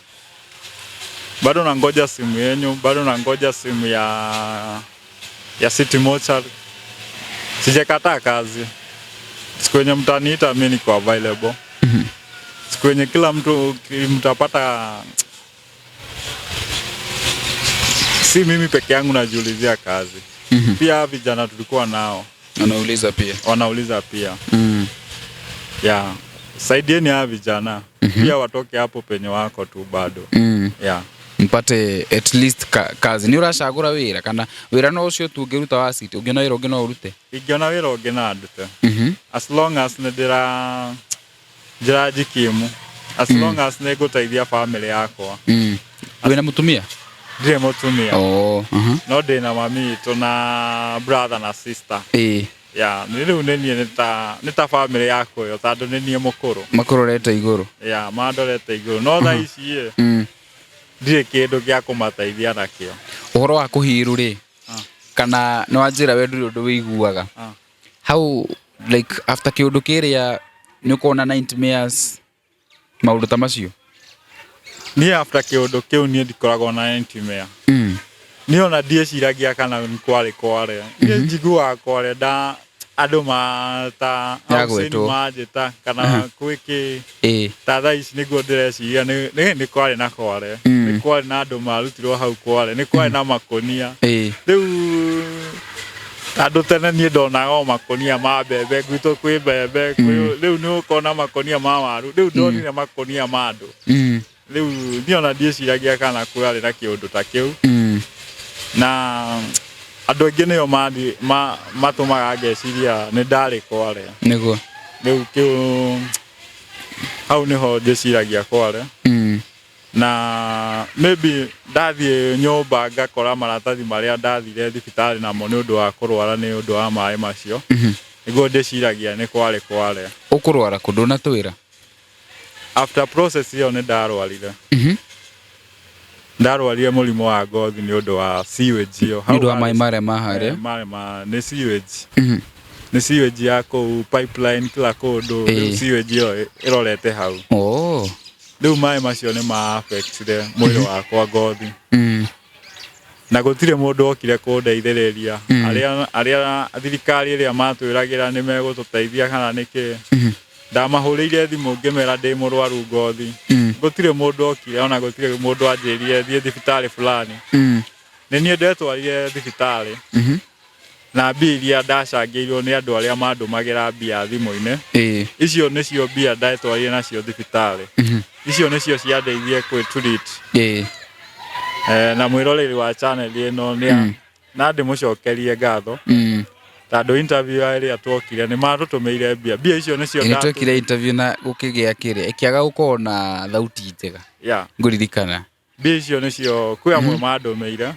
bado nangoja simu yenyu, bado nangoja simu ya city mortuary. Sijakataa kazi. Siku yenye mtaniita, mi niko available. Siku yenye kila mtu mtapata, si mimi peke yangu najiulizia kazi, pia vijana tulikuwa nao Wanauliza pia. Wanauliza pia. Yeah. Saidieni hawa vijana pia watoke hapo penye wako tu bado. Yeah. Mpate at least kazi. Nĩ ũracagũra wĩra kana wĩra no ũcio tu ũngĩruta wa city? Ũngĩona wĩra ũngĩ no ũrute? Ingĩona wĩra ũngĩ no ndute, as long as nĩ ndĩra njĩra njikimu, as long as nĩ ngũteithia family yakwa. Wĩna mũtumia? Ndirĩ mũtumia. Oh, No ndĩna mami witũ na brother na sister. Ya, nĩ rĩu nĩ niĩ, nĩ ta family yakwa ĩyo, tondũ nĩ niĩ mũkũrũ. Makũrorete igũrũ. Ya, mandorete igũrũ, no thaa ici ĩ, ndirĩ kĩndũ gĩa kũmateithia nakĩo. Ũhoro wa kũhiru rĩ, kana nĩ wanjĩra we ndũrĩ ũndũ wĩiguaga hau, like after kĩũndũ kĩrĩa nĩ ũkona nightmares, maũndũ ta macio? Niĩ after kĩũndũ kĩu, niĩ ndikoragwo na nightmare. Niĩ ona ndiĩciragia kana nĩ kwarĩ kware. Niĩ njiguaga kware nda andũ ma ta Yagwetwo. manjĩta kana gwĩ kĩ. Ta thaa ici nĩguo ndĩreciria nĩ kwarĩ na kware, nĩ kwarĩ na andũ marutirwo hau kware, nĩ kwarĩ na makũnia. Rĩu tondũ tene niĩ ndonaga o makũnia ma mbembe, gwitũ kwĩ mbembe, rĩu nĩ ũkona makũnia ma waru, rĩu ndonire makũnia ma andũ. Rĩu niĩ ona ndiĩciragia kana kwarĩ na kĩũndũ ta kĩu. Na andũ aingĩ nĩo matũmaga ngeciria nĩ ndarĩ kware. Rĩu kĩu hau nĩho njĩciragia kware. Na maybe ndathiĩ nyũmba ngakora maratathi marĩa ndathire thibitarĩ namo nĩ ũndũ wa kũrwara nĩ ũndũ wa maĩ macio, nĩguo ndĩciragia nĩ kwarĩ kware. Ũkũrwara kũ? Ndũnatwĩra. After process ĩyo nĩ ndarwarire. Ndarwarire mũrimũ wa ngothi nĩ ũndũ wa sewage ĩyo. Nĩ ũndũ wa maĩ marĩa ma harĩa? Eh, marĩa ma nĩ sewage, nĩ sewage ya kũu pipeline kila kũndũ. Rĩu sewage ĩyo ĩrorete hau. Rĩu maĩ macio nĩ ma affectire mwĩrĩ wakwa, ngothi. Na gũtirĩ mũndũ okire kũndeithĩrĩria. Arĩa thirikari ĩrĩa matwĩragĩra nĩ megũtũteithia kana nĩkĩ, ndamahũrĩire thimũ ngĩmera ndĩ mũrwaru ngothi. Gũtirĩ mũndũ okire, ona gũtirĩ mũndũ anjĩrire thiĩ thibitarĩ fulani. Nĩ niĩ ndetwarire thibitarĩ na mbia iria ndacangĩirwo nĩ andũ arĩa mandũmagĩra mbia thimũ-inĩ. Icio nĩcio mbia ndetwarire nacio thibitarĩ. Icio nĩcio ciandeithie kwĩ-treat. Na mwĩroreri wa channel ĩno nĩ na ndĩmũcokerie ngatho, tondũ interview ĩrĩa tuokire nĩ matũtũmĩire mbia. Mbia icio nĩcio Nĩ twekire interview na gũkĩgĩa kĩrĩa ĩkĩaga gũkorwo na thauti njega. Ngũririkana. Mbia icio nĩcio kwĩ amwe mandũmĩire.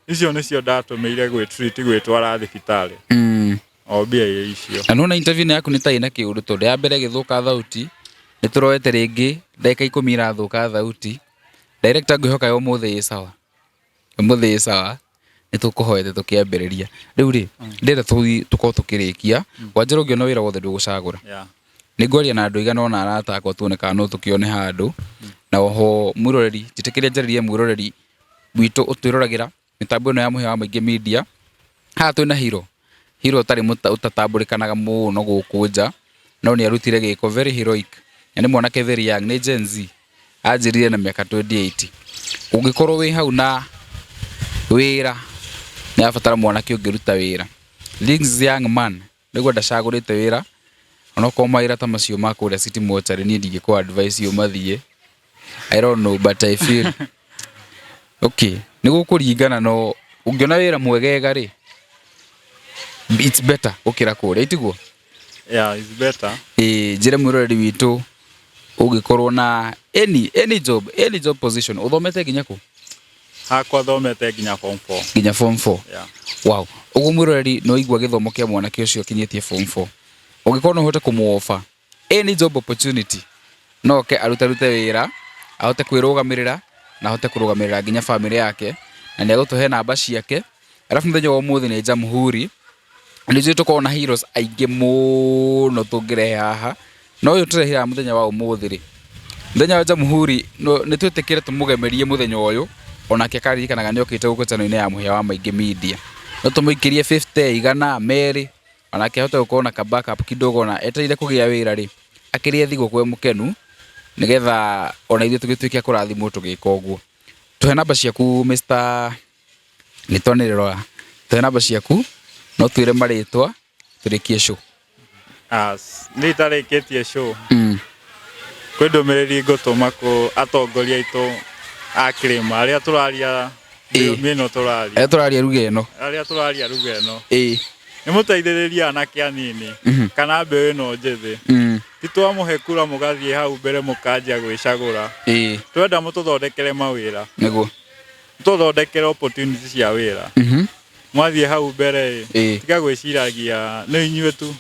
Icio nĩcio ndatũmĩire gwĩ-treat, gwĩtwara thibitarĩ. O mbia icio. Na nona interview ĩno yaku nĩ ta ĩna kĩũndũ, tondũ ya mbere ĩgĩthũka thauti, nĩ tũroete rĩngĩ ndagĩka 10 irathũka thauti. Director, ngwĩhoka ya ũmũthĩ ĩ sawa, ũmũthĩ ĩ sawa. Nĩ tũkũhoete tũkĩambĩrĩria. Rĩu rĩ, ndĩrenda tũkorwo tũkĩrĩkia wanjĩra ũngĩona wĩra wothe ndũgũcagũra. Nĩ ngwaria na andũ aigana ũna, arata akwa, tuone kana no tũkĩone handũ. Na oho mwĩroreri, njĩtĩkĩrie njarĩrie mwĩroreri witũ ũtwĩroragĩra mĩtambo ĩno ya Mũhĩa wa Mũingĩ Media. Haha twĩna hero, hero ũtarĩ ũtatambũrĩkanaga mũno gũkũ nja, no nĩ arutire gĩko very heroic, na nĩ mwanake very young, nĩ Gen Z, anjĩrire na mĩaka 28. Ũngĩkorwo wĩ hau na wĩra, nĩ arabatara mwanake ũngĩruta wĩra. This young man nĩguo ndacagũrĩte wĩra, onokorwo mawĩra ta macio ma kũrĩa City Mortuary, niĩ ndingĩkũ advice ũmathiĩ. I don't know, but I feel okay, nĩ gũkũringana, no ũngĩona wĩra mwegega rĩ, it's better gũkĩra kũrĩa, itiguo? Yeah, it's better. Ĩĩ, njĩre mwĩroreri witũ, ũngĩkorwo na any job position, ũthomete nginya kũ? Hakwa thomete nginya form 4. Nginya form 4? Yeah. Wow. Ũguo mwĩroreri nĩ waigua gĩthomo kĩa mwanake ũcio akinyĩtie form 4. Ũngĩkorwo no ũhote kũmũ-offer any job opportunity, no oke arutarute wĩra, ahote kwĩrũgamĩrĩra na ahote kũrũgamĩrĩra nginya famĩlĩ yake, na nĩ egũtũhe namba ciake. Arabu mũthenya wa ũmũthĩ nĩ Jamhuri. Nĩ njũĩ tũkoragwo na heroes aingĩ mũno tũngĩrehe haha, no ũyũ tũrehire haha mũthenya wa ũmũthĩ rĩ, mũthenya wa Jamhuri, nĩ twĩtĩkĩre tũmũgemerie mũthenya ũyũ, onake akaririkanaga nĩ okĩte gũkũ channel-inĩ ya Mũhĩa wa Maingĩ Media. No tũmũikĩrie 50, 100, 200, onake ahote gũkorwo na ka backup kidogo, ona etereire kũgĩa wĩra rĩ, akĩrĩe thigũkũ e mũkenu, nĩgetha ona ithuĩ tũgĩtuĩke a kũrathimwo tũgĩka ũguo. Tũhe namba ciaku, Mr. Rĩtwa nĩ rĩrora. Tũhe namba ciaku, no twĩre marĩtwa tũrĩkie show. As niĩ itarĩkĩtie show, kwĩ ndũmĩrĩri ngũtũma kũ atongoria aitũ A kĩrĩma arĩa tũraria thiomi ĩno tũraria. Arĩa tũraria ruga ĩno. Arĩa tũraria ruga ĩno. Ĩĩ. Nĩ mũteithĩrĩrie anake anini kana mbeũ ĩno njĩthĩ. Ti twamũhe kura mũgathiĩ hau mbere mũkanjia gwĩcagũra. Ĩĩ. Twenda mũtũthondekere mawĩra. Nĩguo. Mũtũthondekere opportunity cia wĩra. Mwathiĩ hau mbere ĩ, tiga gwĩciragia nĩ inyuĩ tu.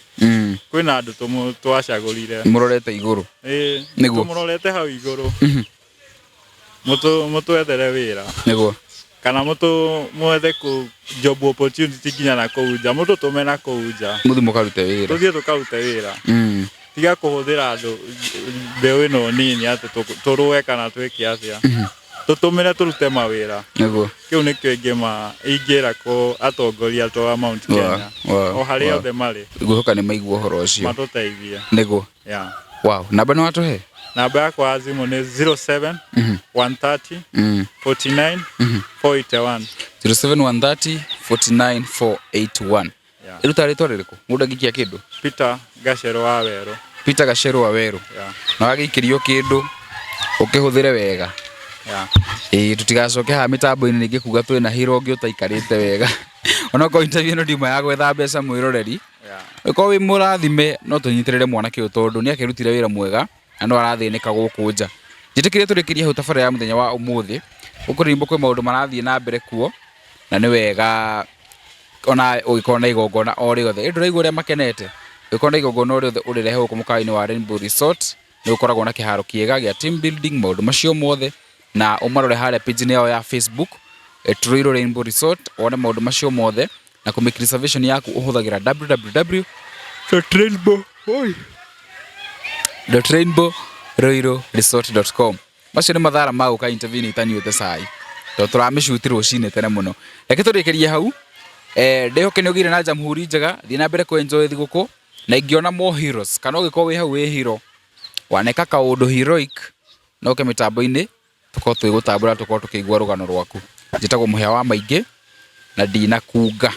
Kwĩna andũ twacagũrire. Mũrorete igũrũ. Ĩĩ. Nĩguo. Tũmũrorete hau igũrũ. Mũtwethere wĩra. Nĩguo. Kana mwethe kũ job opportunity nginya na kũu nja, mũtũtũme na kũu nja. Mũthiĩ mũkarute wĩra. Tũthiĩ tũkarute wĩra. Tiga kũhũthĩra andũ mbeũ ĩno nini atĩ tũrũe kana twĩke atĩa. Tũtũmĩre tũrute mawĩra. Nĩguo. Kĩu nĩkĩo ingĩra kũ atongoria to a Mount Kenya. O harĩa othe marĩ. Ngwĩhoka nĩ maigua ũhoro ũcio. Matũteithie. Nĩguo. Yeah. Wow. Namba nĩ watũhe? Namba yakwa ya thimũ nĩ 07 130 49 481. 07 130 49 481. Yeah. Ĩruta rĩtwa rĩrĩkũ? Mũndũ angĩikia kĩndũ? Peter Gacero wa Werũ. Peter Gacero wa Werũ. Yeah. Na wagĩikĩrio kĩndũ ũkĩhũthĩre wega. Yeah. Ĩĩ tũtigacoke haha mĩtambo-inĩ rĩngĩ kuga twĩna hero ũngĩ ũtaikarĩte wega. Onokorwo interview ĩno ndiuma ya gwetha mbeca mwĩroreri. Yeah. Ũkorwo wĩ mũrathime no tũnyitĩrĩre mwanake ũyũ tondũ nĩ akĩrutire wĩra mwega na no arathĩnĩka gũkũ nja. Njĩtĩkĩrie tũrĩkĩrie hau tabarĩra ya mũthenya wa ũmũthĩ. Gũkũ Rainbow kwĩ maũndũ marathiĩ na mbere kuo na nĩ wega ona ũgĩkorwo na igongona o rĩothe. Ĩ ndũraigua ũrĩa makenete? Ũgĩkorwo na igongona o rĩothe ũrĩrehe gũkũ mũkawa-inĩ wa Rainbow Resort nĩ ũkoragwo na kĩharo kĩega gĩa team building maũndũ macio mothe na ũmarore harĩa page-inĩ yao ya Facebook Ruiru Rainbow Resort wone maũndũ macio mothe na kũ make reservation yaku ũhũthagĩra www.rainbow .rainbowruiruresort.com. Macio nĩ mathara ma gũka interview nĩ itanyuĩte cai tondũ tũramĩcuti rũcinĩ tene mũno. Reke tũrĩkĩrie hau. Ndĩhoke nĩ ũgĩire na jamhuri njega, thiĩ na mbere kũ enjoy thigũkũ na ingĩona more heroes kana ũngĩkorwo wĩ hau wĩ hero waneka kaũndũ heroic no ũke mĩtambo-inĩ tũkorwo tũgĩgũtambũra tũkorwo tũkĩigua rũgano rwaku. Njĩtagwo Mũhĩa wa Maingĩ na ndinakunga.